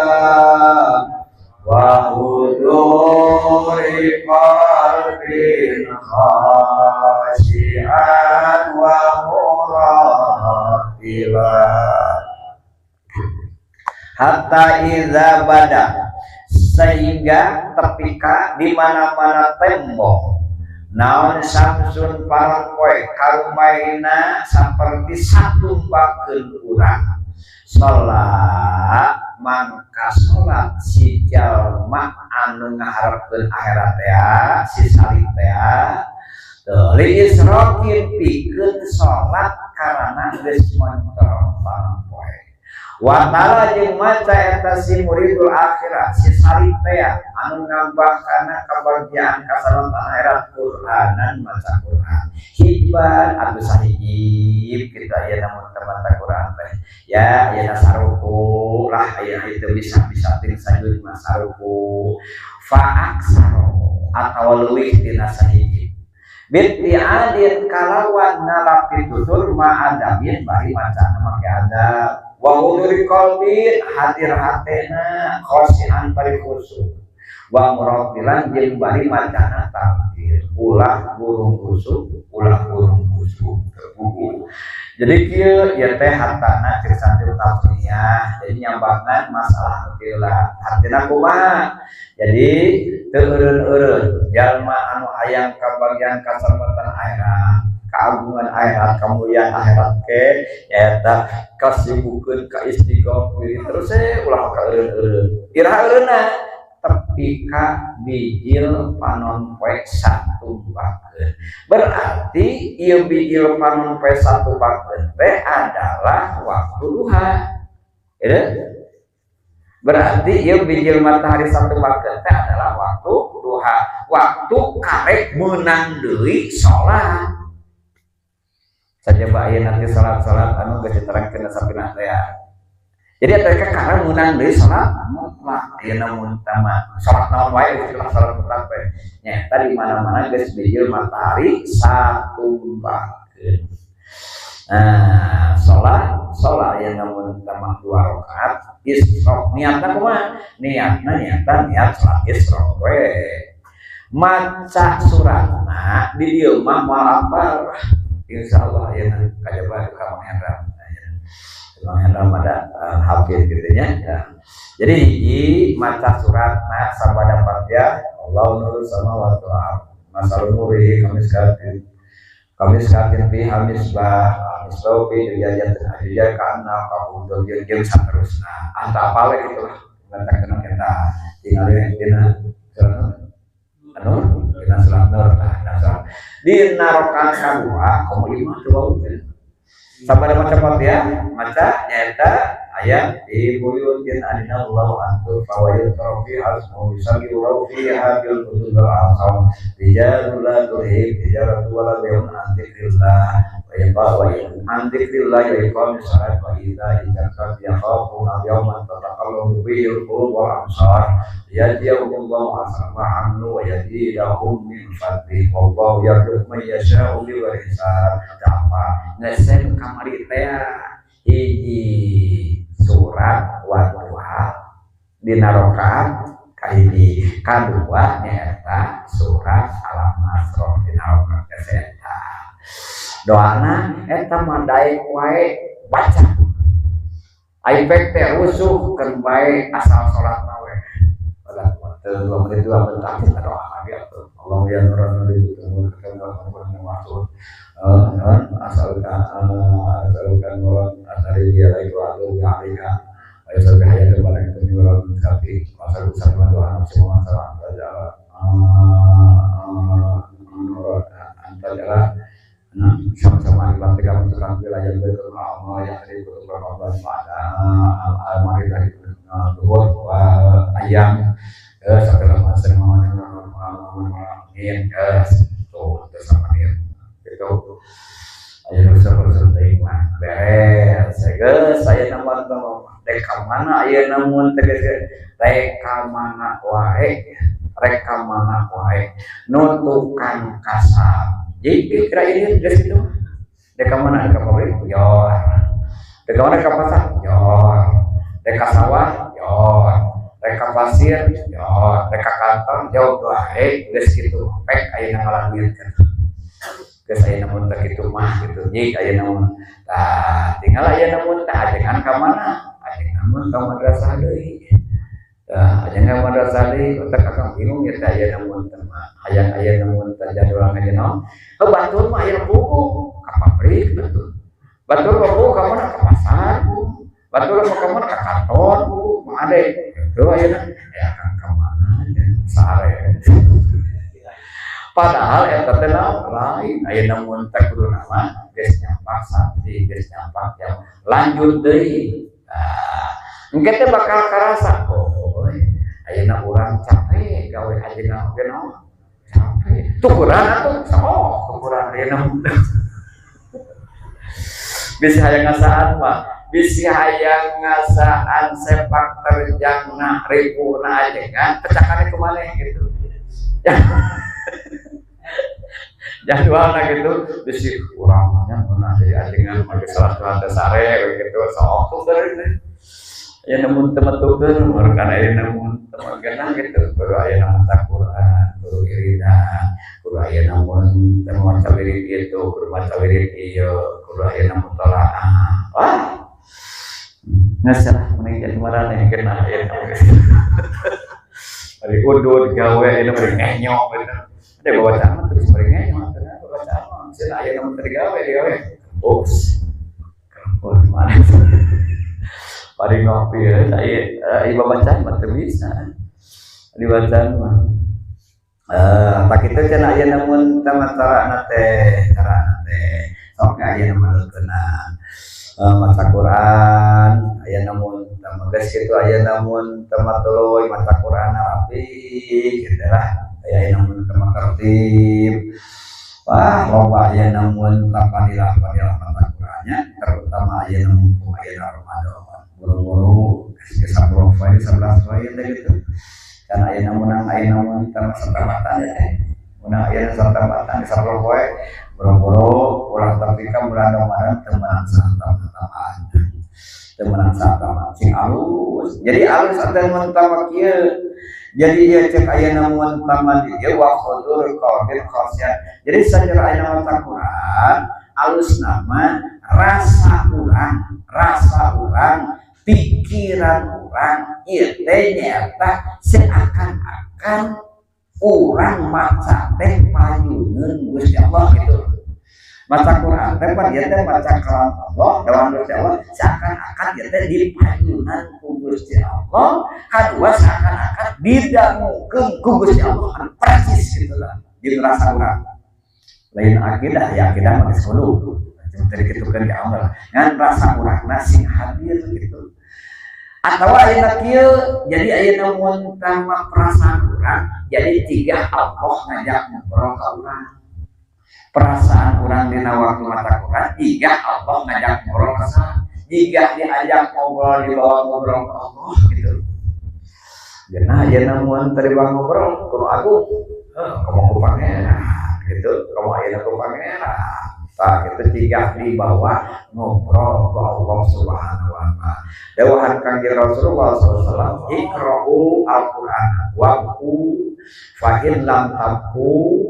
wa huduri qalbin khashi'an wa muratila. Hatta idza bada, sehingga tepika di mana-mana tembok naon samsun parangpoe karumaina seperti satumbakeun urang, salat mangka salat si jalma anu ngaharepkeun akhirat teh, si salik teh li isrokin, pikeun salat karena geus moncor parangpoe. Wa tala jeung maca eta si muridul akhirah si salik teh anu ngambah kana kabahagiaan kasalamatan akhirat Qur'anan maca Qur'an hizban atuh sahijib kitu aya namun maca Qur'an teh ya aya saruku lah aya itu bisa-bisa ting sajuz mah saruku fa aksaro atawa leuwih tina sahijib bitti'adin kalawan ngalap pitutur ma'adabin bari macana make adab wa huduri qalbin hadir hatena khosian bari khusyuk wa murattilan jeung bari macana tartil ulah burung khusyuk ulah burung khusyuk terbuku. Jadi kieu ieu teh hartana cek santri tafsirnya jadi nyambangan masalah heula hartina kumaha. Jadi teu eureun-eureun jalma anu hayang kabagian kasalamatan akhirat keagungan akhirat kemuliaan akhirat ke nyaeta kasibukeun ka istiqomah terus ulah ka eureun-eureun iraha eureunna tepi ka bijil panon poe satumbakeun. Berarti ieu bijil panon poe satumbakeun teh adalah waktu duha ya. Berarti ieu bijil matahari satumbakeun teh adalah waktu duha, waktu karek meunang deui salat. Sajaba aya nanti salat-salat anu geus diterangkeun sapina teh. Jadi eta teh karena meunang deui salat mutlak ayeuna mun tama salat naon wae istilah salat mutlak teh. Nyaeta di mana-mana geus bijil matahari satumbakeun. Nah, salat ayeuna mun tama 2 rakaat isyraq niatna kumaha? Niatna nyaeta niat salat isyraq we. Maca suratna di dieu mah moal apal. Insyaallah ayeuna kajaba ka Mang Hendra. Mang Hendra pada hafid gitu nya. Ya. Jadi hiji maca suratna sabada Fatihah Allahu nurus samawati wal ardh masalun nuri kamiskatin kamiskatin fiha misbah misbah fi dujajatin ajija kana kabudul jeung saterusna. Ah teu apal we kitu lah. Ngatakeun kita tinggal dina surat Nur, dina surat Nur tah dasar. Dina rakaat kadua komo ieu mah teu wau teh. Sabada maca Fatihah maca nyaeta aya fi buyutin adinallahu an turfa wa yuzkara fiha ismuhu yusabbihu lahu fiha bil ghudwi wal asal rijalun la tulhihim tijaratun wala bay'un an dzikrillah wa yaqa wa an dzikrillah wa iqamis shalat wa ita'iz zakat yakhafuna yawman tataqallabu fihi al-qulub wal absar liyajziyahumullahu ahsana ma 'amilu wa yazidahum min fadlihi wallahu yarzuqu man yasha'u bighairi hisab. Apa ngesen kamari teh hiji surat Wadduha dina rakaat kahiji kadua nyaeta surat Alam Nasrah dina rakaat eta doana eta mah daek wae baca ai pek teh rusuh keun bae asal salat mah we pada teu 2 menit 2 menit kita doa lagi atuh Allah ya nuran nuri asalkan asalkan nuran asari dia lagi waktu alika wa yasabi hayatul balak itu wala kafi asal sama doa semua salah saja antara sama-sama ibadah kamu sekarang wilayah berkurang yang dari berkurang pada al-mari dari luhur ayam sampai lama sering tuh sama itu ayo usaha teuing mah beres geus aya namun rek ka mana aya namun tegas rek ka mana wae rek ka mana wae nu tukang kasab jadi kira ini geus kitu rek ka mana ka pabrik yor rek ka mana ka pasar yor rek ka sawah yor rek ka pasir yor rek ka kantor jauh wae geus kitu pek ayeuna ngalakukeun geus aya namun teh kitu mah kitu jig aya namun tah tinggal aya namun tah ajengan ka mana ajengan mun ka madrasah deui tah ajengan madrasah deui otak akang bingung ya teh aya namun teh mah hayang aya namun teh jadwal ngaji naon heuh batur mah aya buku ka pabrik batur batur mah buku ka mana ka pasar batur mah ka mana ka kantor mah ade kitu ayeuna ya akang ka mana sare. Padahal eta teh lain aya namun teh kudu nama geus nyampak santri geus nyampak yang lanjut deui Nah, engke teh bakal karasa, oh, ayeuna urang capek gawe ajengan oge naon? Capek. Tukuran atuh, oh, tukuran ayeuna. Bisi hayang ngasaan mah, bisi hayang ngasaan sepak terjangna ribuna ajengan, pecakane kumaha gitu. Jadwalna gitu, bisi urangnya pernah jadi ajengan make salat teh sare gitu, sok tuker ya namun teman tuker, kan aya namun teman genah gitu, baru aya maca Quran, baru wiridan, baru aya namun teman maca wirid itu, baru maca wirid ieu, baru aya namun tolaah. Wah, ngeus lah mending jadi maraneh genah aya. Bari udud gawe ini bari ngenyok gitu. Ada bacaan mah terus bari ngenyok, atuh bacaan mah cenah aya namun teu digawe digawe. Ups. Oh, mana? Bari ngopi ya, saya bacaan mah teu bisa. Dibacaan mah. Eh, tak kitu cenah aya namun carana teh, carana teh. Sok aya namun kena maca Quran, aya namun geus kitu aya namun teu tuluy maca Quran rapi gitu lah. Aya namun teu tertib. Wah, loba aya namun fadilah-fadilah maca Qurannya, terutama aya namun aya Ramadan. Buru-buru ke 10 poe, 11 poe teh gitu. Kan aya menang aya namun teu satamatan ya teh. Menang aya satamatan 10 poe, buru-buru ulah tapi ka bulan Ramadan teu meunang satamatan. Teu meunang satamatan sing alus. Jadi alus atuh mun tama kieu. Jadi ieu cek aya namun taman ieu wa khudur qalbil khasya. Jadi sacara aya maca Quran alus nama rasa urang, pikiran urang ieu teh nyaeta seakan-akan urang maca teh payuneun Gusti Allah gitu. Maca Quran teh pan ieu teh maca kalam Allah, dawuhan Gusti Allah, seakan-akan ieu teh dipayunan ku Gusti Allah, kadua seakan-akan didangukeun ku Gusti Allah, anu persis gitu lah jeung rasa urang. Lain akidah ya, akidah mah geus kudu. Cuma tadi kitukeun ke Allah. Ngan rasa urangna sing hadir gitu. Atau ayeuna kieu, jadi ayeuna mun tama perasaan urang, jadi tiga Allah ngajak ngobrol ka urang. Perasaan urang dina waktu maca Quran, tiga Allah ngajak ngobrol ka saha? Jika diajak ngobrol, dibawa ngobrol ke Allah gitu. Jadi ayeuna mun teu dibawa ngobrol kudu agung. Heuh, kamu ku pangeran gitu, kamu ayeuna ku pangeran. Tah gitu jika dibawa ngobrol ke Allah Subhanahu wa taala. Dawuhan Kangjeng Rasulullah SAW, "Iqra'u al-Qur'an wabku fa in lam tabku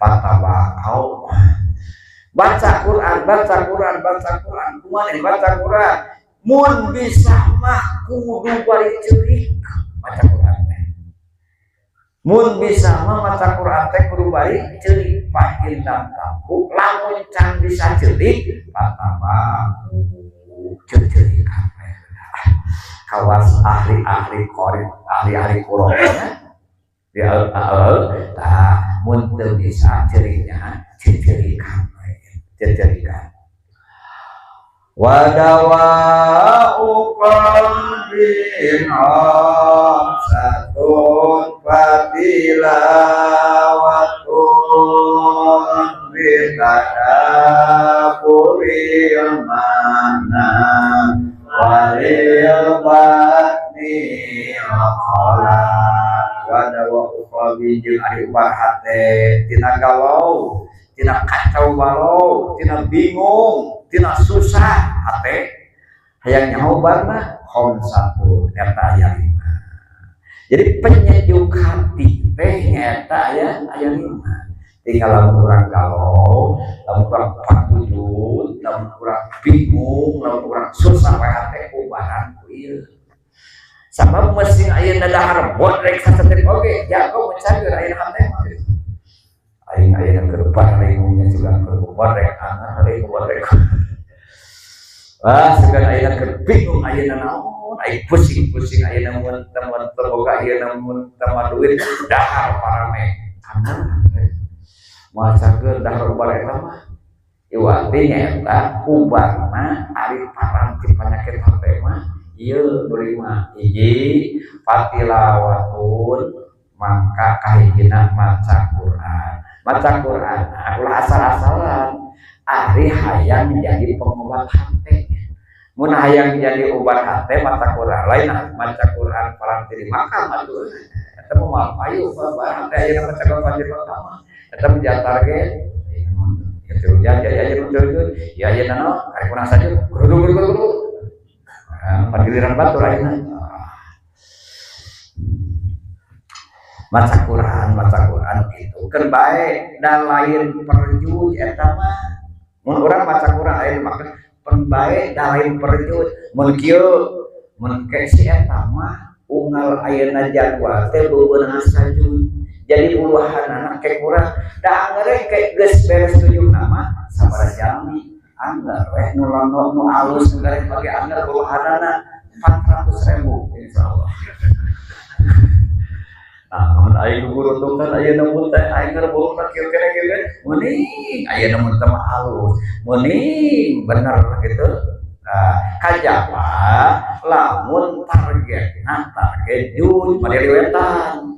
fatabakau." Baca Quran, baca Quran, baca Quran. Kumaha baca Quran? Mun bisa mah kudu bari ceurik maca Quran teh. Mun bisa mah maca Quran teh kudu bari ceurik, fa in lam tabku, lamun can bisa ceurik fatabaku, ceurik kabeh. Kawas ahli-ahli qori, ahli-ahli Quran di al tah mun teu bisa ceuriknya ceurik kabeh, ceurik. Wadawa'u qalbin khamsatun fatilawatun bitadaburil mana walil batni waqala. Wadawa'u qalbin jeung ari ubar hate tina galau, tina kacau balau, tina bingung, tina susah hate hayang nyaho ubarna, khamsatun eta aya lima. Jadi penyejuk hati teh nyata aya aya lima. Tinggal lamun urang galau, lamun urang pakujud, lamun urang bingung, lamun urang susah wae hate, ubaran ku ieu. Sabab mesin ayeuna dahar bodrek sacetik oge jago mencageur ayeuna hate mah. Aing ayeuna keur baringnya juga keur bodrek angan aing bodrek. Wah, sugan ayeuna keur bingung ayeuna naon, aing pusing-pusing ayeuna mun teman teu boga ayeuna mun teman duit dahar parame. Angan moal cager dahar ubar eta mah. Iwati nyaeta ubarna ari paranti penyakit hate mah ieu nu lima hiji fatilawatun maka kahijina maca Quran. Maca Quran ulah asal-asalan ari hayang jadi pengobat hate. Mun hayang jadi obat hate maca Quran lain maca Quran paranti di makam atuh. Eta mah moal payu bapak hate ayeuna maca Quran di makam. Eta mah target. Kitu ya ya ya ya ayeuna naon ari kurang sajud guru guru guru. Pagiliran batur ayeuna. Maca Quran gitu. Keur bae dan lain perjuj eta mah. Mun urang maca Quran lain maka pen bae da lain perjuj. Mun kieu mun ke si eta mah unggal ayeuna jadwal teh beubeunang sajud. Jadi puluhan anak ke kurang da angger ke geus beres tujuh nama sabaraha jalmi angger weh nu lono nu alus nu gareng bagi angger puluhanana 400.000 insyaallah. Nah, mun aing gurutukan ayeuna mun teh aing beubeunang kieu kene kieu kene meuning ayeuna mun teh mah alus meuning bener gitu. Nah, kajaba lamun targetna target juj mah wetan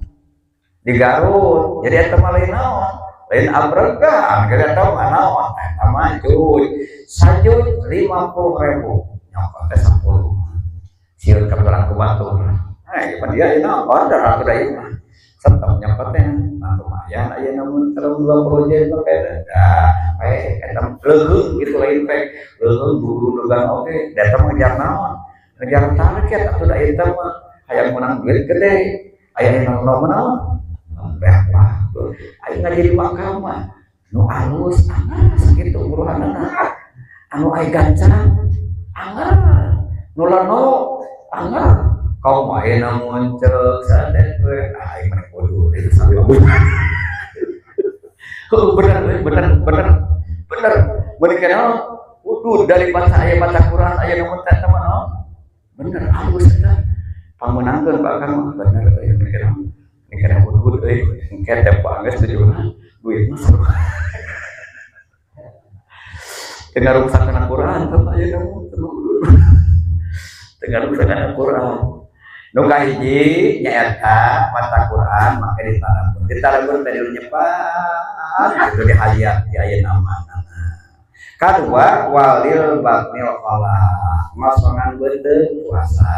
di Garut. Jadi eta mah lain naon? Lain abregan, kada tahu mah naon. Eta mah juj. Sajud 50.000. Nyokot teh 10. Sieun kabelang ku batur. Nah, ieu dia ieu naon? Order atuh da ieu mah. Setep nyokot teh nah lumayan ayeuna mun 20 jen mah kayak da we eta leuheung gitu lain pek. Leuheung guru-gurugan oge. Da eta mah ngejar naon? Ngejar target atuh da eta mah hayang menang duit gede. Aya nu naon? Beak waktu aing ngaji di mahkamah nu alus anggar sakitu buruhanana anu ai gancang anggar nu leno anggar kaum ayeuna muncul sadet we aing mah kudu itu sambil heuh bener bener bener bener mun kana kudu dari baca aya baca Quran aya nu teh mah naon bener alus eta pangmeunangkeun Pak Kang bener euy mikir mikir udud euy engke teh geus tujuhna duit mah seru. Teu ngaruksakeun Quran teh ayeuna mah udud. Teu ngaruksakeun Quran. Nu kahiji nyaeta maca Quran make ditadabbur. Ditadabbur teh nyepat kitu dihayat di ayeuna mah. Kadua walil batnil qala masongan beuteung puasa.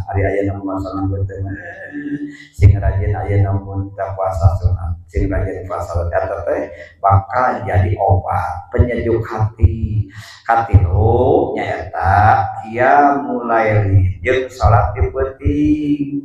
Ari ayeuna masongan beuteung sing rajin ayeuna mun teu puasa sunat, sing rajin puasa eta teh bakal jadi obat penyejuk hati. Katilu nyaeta qiyamul laili jeung salat di peuting.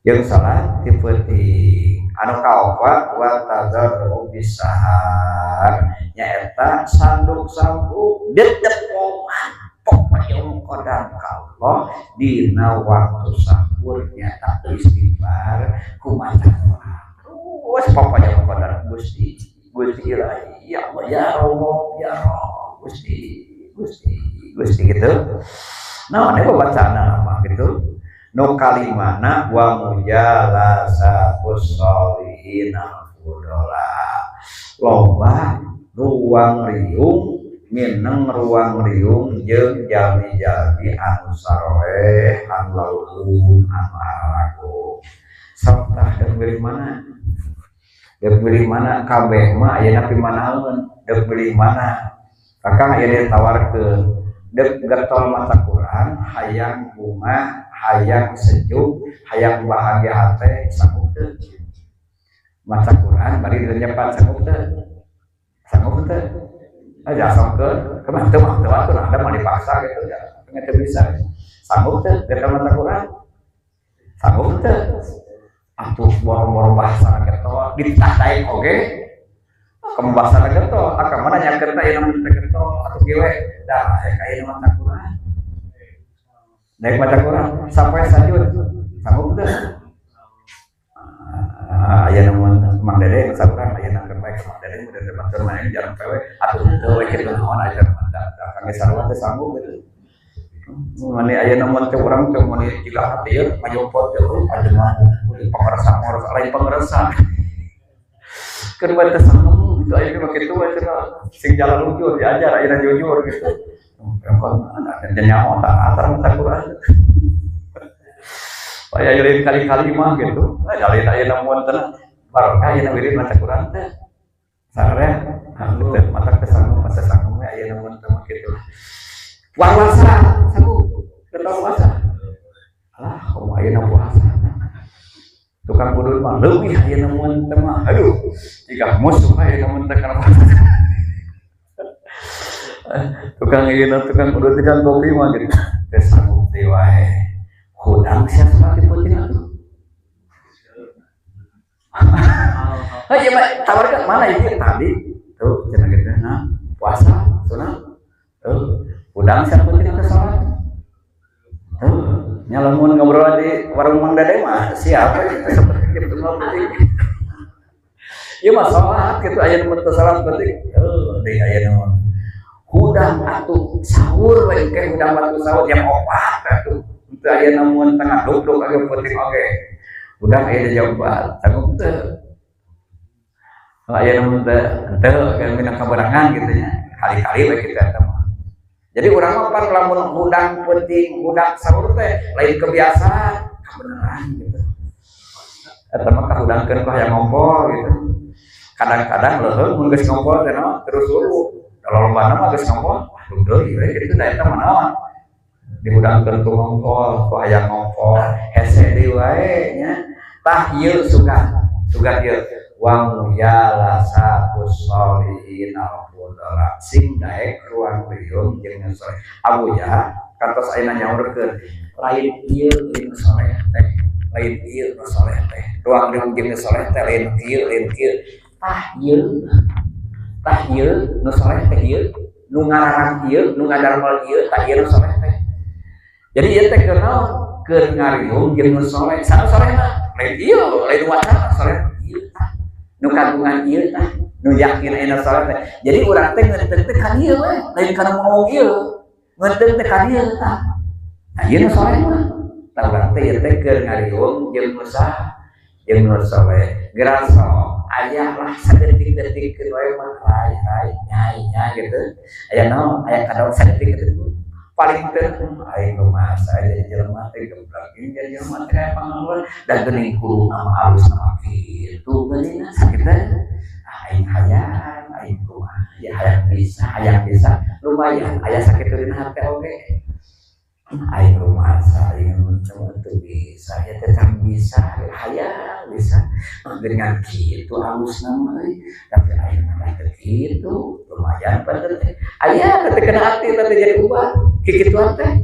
Jeung salat di peuting. Anu kaopat wa tadarru bisahar nyaeta sanduk-sanduk dedepongan pokoknya qadar Allah dina waktu sahur nyaeta istighfar kumaca Quran terus pokoknya qadar Gusti Gusti Ilahi ya Allah ya Allah ya Allah Gusti Gusti Gusti gitu. Nah, ini bacaan nama gitu. Nu kalimana wa mujalasatus sholihin al-fudola. Loba ruang riung mineng ruang riung jeung jalmi-jalmi anu saroleh anu laluhur anu aralaku. Sok tah deuk milih mana? Deuk milih mana kabeh mah ayeuna pimanaeun, deuk milih mana? Kakang aya ditawarkeun deuk getol maca Quran hayang bunga hayang sejuk hayang bahagia hate sanggup teu? Maca Quran bari direnyepan sanggup teu? Sanggup teu? Aja sangkeun kumaha teu mah teu atuh ada mah dipaksa gitu ya teu bisa. Sanggup teu getol maca Quran? Sanggup teu? Atuh boro-boro bahasa getol ditahdaik oge kembasana getol akang mana nyakeun teh ayeuna mun teh getol atuh kieu we dah rek ayeuna maca Quran. Naik maca Quran sampai sajud sanggup teu? Ayeuna mun Mang Dede maca Quran ayeuna keur bae Mang Dede mun dede batur mah jarang pewe atuh teu we kitu naon ayeuna mah da kangge sarua teh sanggup gitu. Mani ayeuna mun teh urang teh mun jiga hati ieu ngajopot teh ayeuna pangersa lain pangersa keur bae teh sanggup Itu aja mah kitu we cenah, sing jalan jujur diajar ayeuna jujur gitu. Perempuan ada nyaho tak atar maca Quran. Paya lain kali-kali mah gitu. Nah, lain ayeuna mun teh barokah ayeuna wirid maca Quran teh. Sararea teu mata teh sanggup masa sanggup we ayeuna mun teh mah kitu. Puasa sanggup ketemu puasa. Alah, komo ayeuna puasa. Tukang udud mah leuwih ayeuna mun teh mah. Aduh, jika musuh ayeuna mun teh kana puasa. Tukang ieu tukang udud, tukang kopi mah gitu. Teh sanggup deui wae. Hudang sia salat di peuting atuh. Oh iya, Pak, tawarkan mana ini tadi? Tuh, cenah gitu. Nah, puasa sunah. Tuh, hudang sia peuting atuh salat. Tuh, nya lamun ngobrol di warung Mang Dede mah siap we seperti jam tunggal peuting. Ieu mah salat gitu aya nu teu salat peuting. Tuh, deui aya nu hudang atuh sahur we engke hudang waktu sahur jam 4 atuh. Teu aya namun tengah duk-duk age peuting oge. Hudang aya jam 4, sanggup teu? Aya namun teu henteu kan minang kabarangan gitu nya. Kali-kali we kitu eta mah. Jadi urang mah pan lamun hudang peuting, hudang sahur teh lain kebiasaan, kabeneran gitu. Eta mah kahudangkeun ku hayang ngompol gitu. Kadang-kadang leuheung mun geus ngompol teh naon terus hulu. Kalau lobana mah geus ngompol, wah deui we kitu da eta mah naon. Dihudangkeun ku ngompol, ku hayang ngompol, hese deui wae nya. Tah ieu sugan, sugan ieu wa mujalasatus sholihin al-fudala sing daek ruang riung jeung nu soleh. Abu ya kantos ayeuna nyaurkeun lain ieu nu soleh teh, lain ieu nu soleh teh. Ruang riung jeung nu soleh teh lain ieu, lain kieu. Tah ieu, tah ieu nu soleh teh ieu, nu ngararang ieu, nu ngadarmel ieu, tah ieu nu soleh teh. Jadi ieu teh keur naon? Keur ngariung jeung nu soleh. Saha solehna? Lain ieu, lain wacana soleh ieu tah. Nu kagungan ieu tah, nu yakin ayeuna soleh teh. Jadi urang teh ngeunteung teh ka dieu we, lain kana ngomong ieu. Ngeunteung teh ka dieu tah. Nah, ieu nu soleh mah. Tah urang teh ieu teh keur ngariung jeung nu saha? Jeung nu soleh. Geura sok aya lah sadetik-detik wae mah rai-rai nyai nya gitu. Aya naon? Aya kadang sadetik-detik paling teu aing kumaha jadi jelema teh geblak ini jadi jelema teh aya pangangguran da geuning kudu nama alus nama kitu geuning sakit teh aing hayang aing kumaha ya hayang bisa lumayan aya sakit dina hate oge aing rumasa aing cuma teu bisa ya teh can bisa hayang bisa dengan kitu alus nama euy tapi aing mah teu kitu lumayan bener teh aya teh kena hati teh jadi ubah kikituan teh.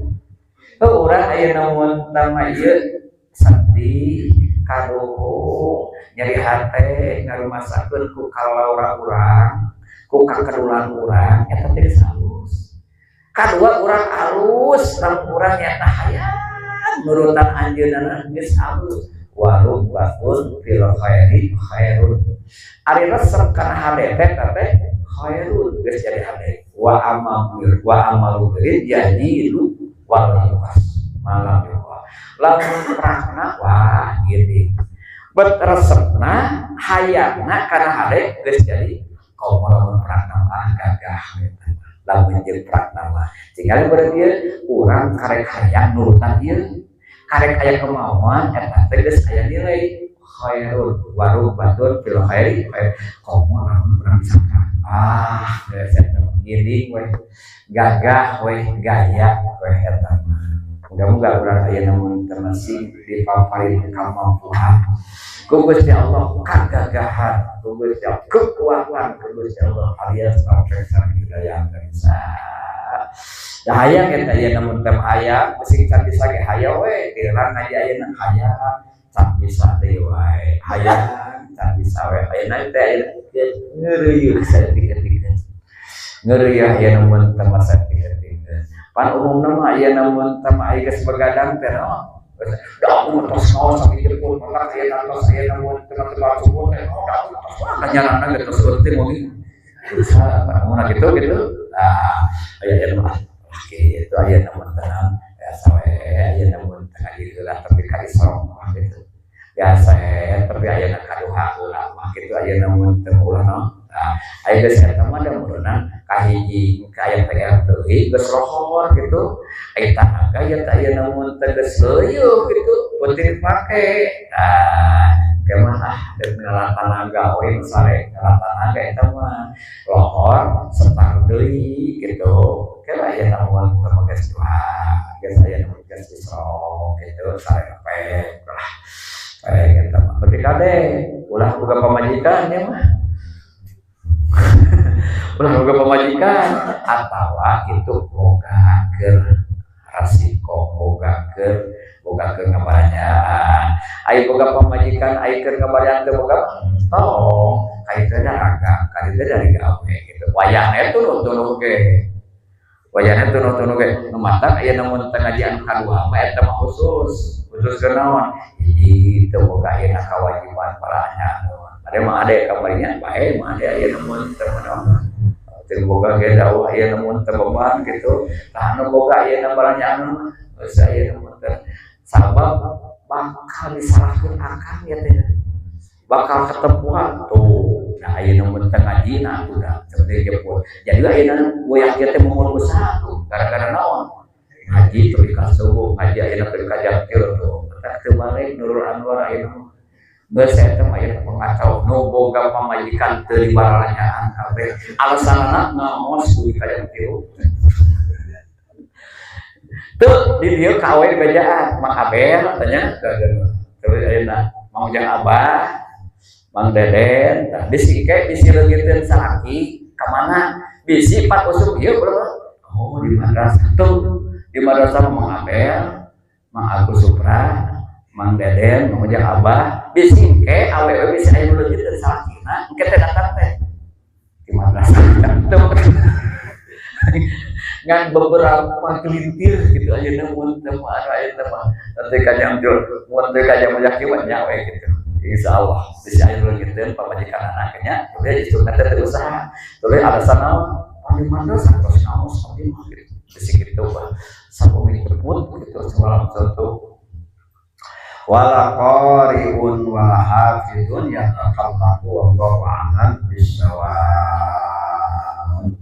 Oh, urang aya namun tama ieu sedih kaduhung nyeri hate ngarumasakeun ku kalaura urang ku kakedulan urang eta teh geus halus. Kadua urang alus lamun urang nyata hayang nurutan anjeunna geus halus warubatun fil khairi khairun ari resep kana hade teh teh khairun geus jadi hade wa amal wa amalu yazidu wal yuqas malam lamun prakna wah gini bet resepna hayangna kana hade geus jadi kaum lamun prakna mah gagah lamun jeung prakna mah tinggal berarti urang karek hayang nurutan ieu karek aya kemauan eta teh geus aya nilai khairun warubatun fil khairi khair komo lamun urang bisa ah geus eta gini we gagah we gaya we eta mah. Mudah-mudahan urang aya namun termasih dipaparin kemampuan ku Gusti Allah, kagagahan ku Gusti Allah, kekuatan ku Gusti Allah alias sampai sareng hidayah bisa. Da hayang eta ieu namun tem aya sing can bisa ge hayang we tirang ngaji ayeuna hayang can bisa deui wae hayang can bisa we ayeuna teh aya ngeureuyeuh saeutik-eutik ngeureuyeuh aya namun tem saeutik-eutik pan umumna mah aya namun tem aya geus begadang teh naon da aku mah tos naon sampai jemput matak aya tos aya namun tengah-tengah subuh teh oh da aku tos wah kanyarana ge tos euting wengi bisa mun kitu gitu ah aya aya mah kitu aya namun tenang biasa we aya namun tengah diri heula tapi ka isrong mah gitu biasa tapi aya kaduha heula mah kitu aya namun teu ulah naon. Nah, aya geus eta mah da meunang kahiji ka aya PR deui geus lohor gitu. Aya tanaga ya teh aya namun teh geus leuyeuk gitu, penting dipake. Nah, kemah ah deuk ngala tanaga we sare ngala tanaga eta mah lohor setang deui gitu. Kela aya namun teh geus tua, geus aya namun geus isrok gitu sare pek lah. Pek eta mah lebih kade ulah boga pamajikan ya mah. Ulah boga pamajikan atawa itu boga keur rasiko, boga keur ngabaranjaan. Ai boga pamajikan ai keur ngabaranjaan teu boga tong ka itu dagang ka itu dari gawe gitu. Wayahna tunu-tunu ge. Wayahna tunu-tunu ge nu matak aya namun teu ngaji anu kadua mah eta mah khusus. Khusus keur naon? Hiji teu boga ayeuna kawajiban paranya. Ada mah ada kamarinya bae mah ada aya namun teu naon. Teu boga ge jauh aya namun teu beban gitu. Tah anu boga ayeuna baranjaan mah geus aya namun teu sabab bakal disalahkeun akang ya teh. Bakal ketempuhan tuh. Nah ayeuna mun teu ngaji nah udah seperti jemput. Jadi ayeuna goyah ieu teh moal usaha tuh gara-gara naon? Ngaji teu ka subuh, ngaji ayeuna teu ka jam 3 tuh. Tah teu balik Nurul Anwar ayeuna mah. Geus eta mah aya pengacau nu boga pamajikan teu dibaralanyaan kabeh. Alasanna ngaos duit ka jam 3. Tuh di dieu ka awe di bejaan Mang Abel tanya terus ayeuna Mang Ujang Abah, Mang Deden, tah bisi ke bisi leungiteun salaki ka mana? Bisi pat usum ieu berapa? Oh di madrasah tuh, di madrasah Mang Abel, Mang Agus Supra, Mang Deden, Mang Ujang Abah, bisi ke awewe bisi aya nu leungiteun salakina, engke teh datang teh di madrasah tuh. Ngan beberapa gelintir gitu aja namun teu mah aya teh mah nanti kajang mun teu kajang mujah kieu mah nya we gitu. Insyaallah bisi aya nu leungiteun pamajikan anaknya tuluy isukna teh teu usaha. Tuluy alasan naon? Di madrasah tos ngaos abdi mah gitu. Bisi kitu mah sabumi jemput gitu semalam suntuk. Wala qari'un wala hafidun yatakallamu wallahu a'lam bissawab.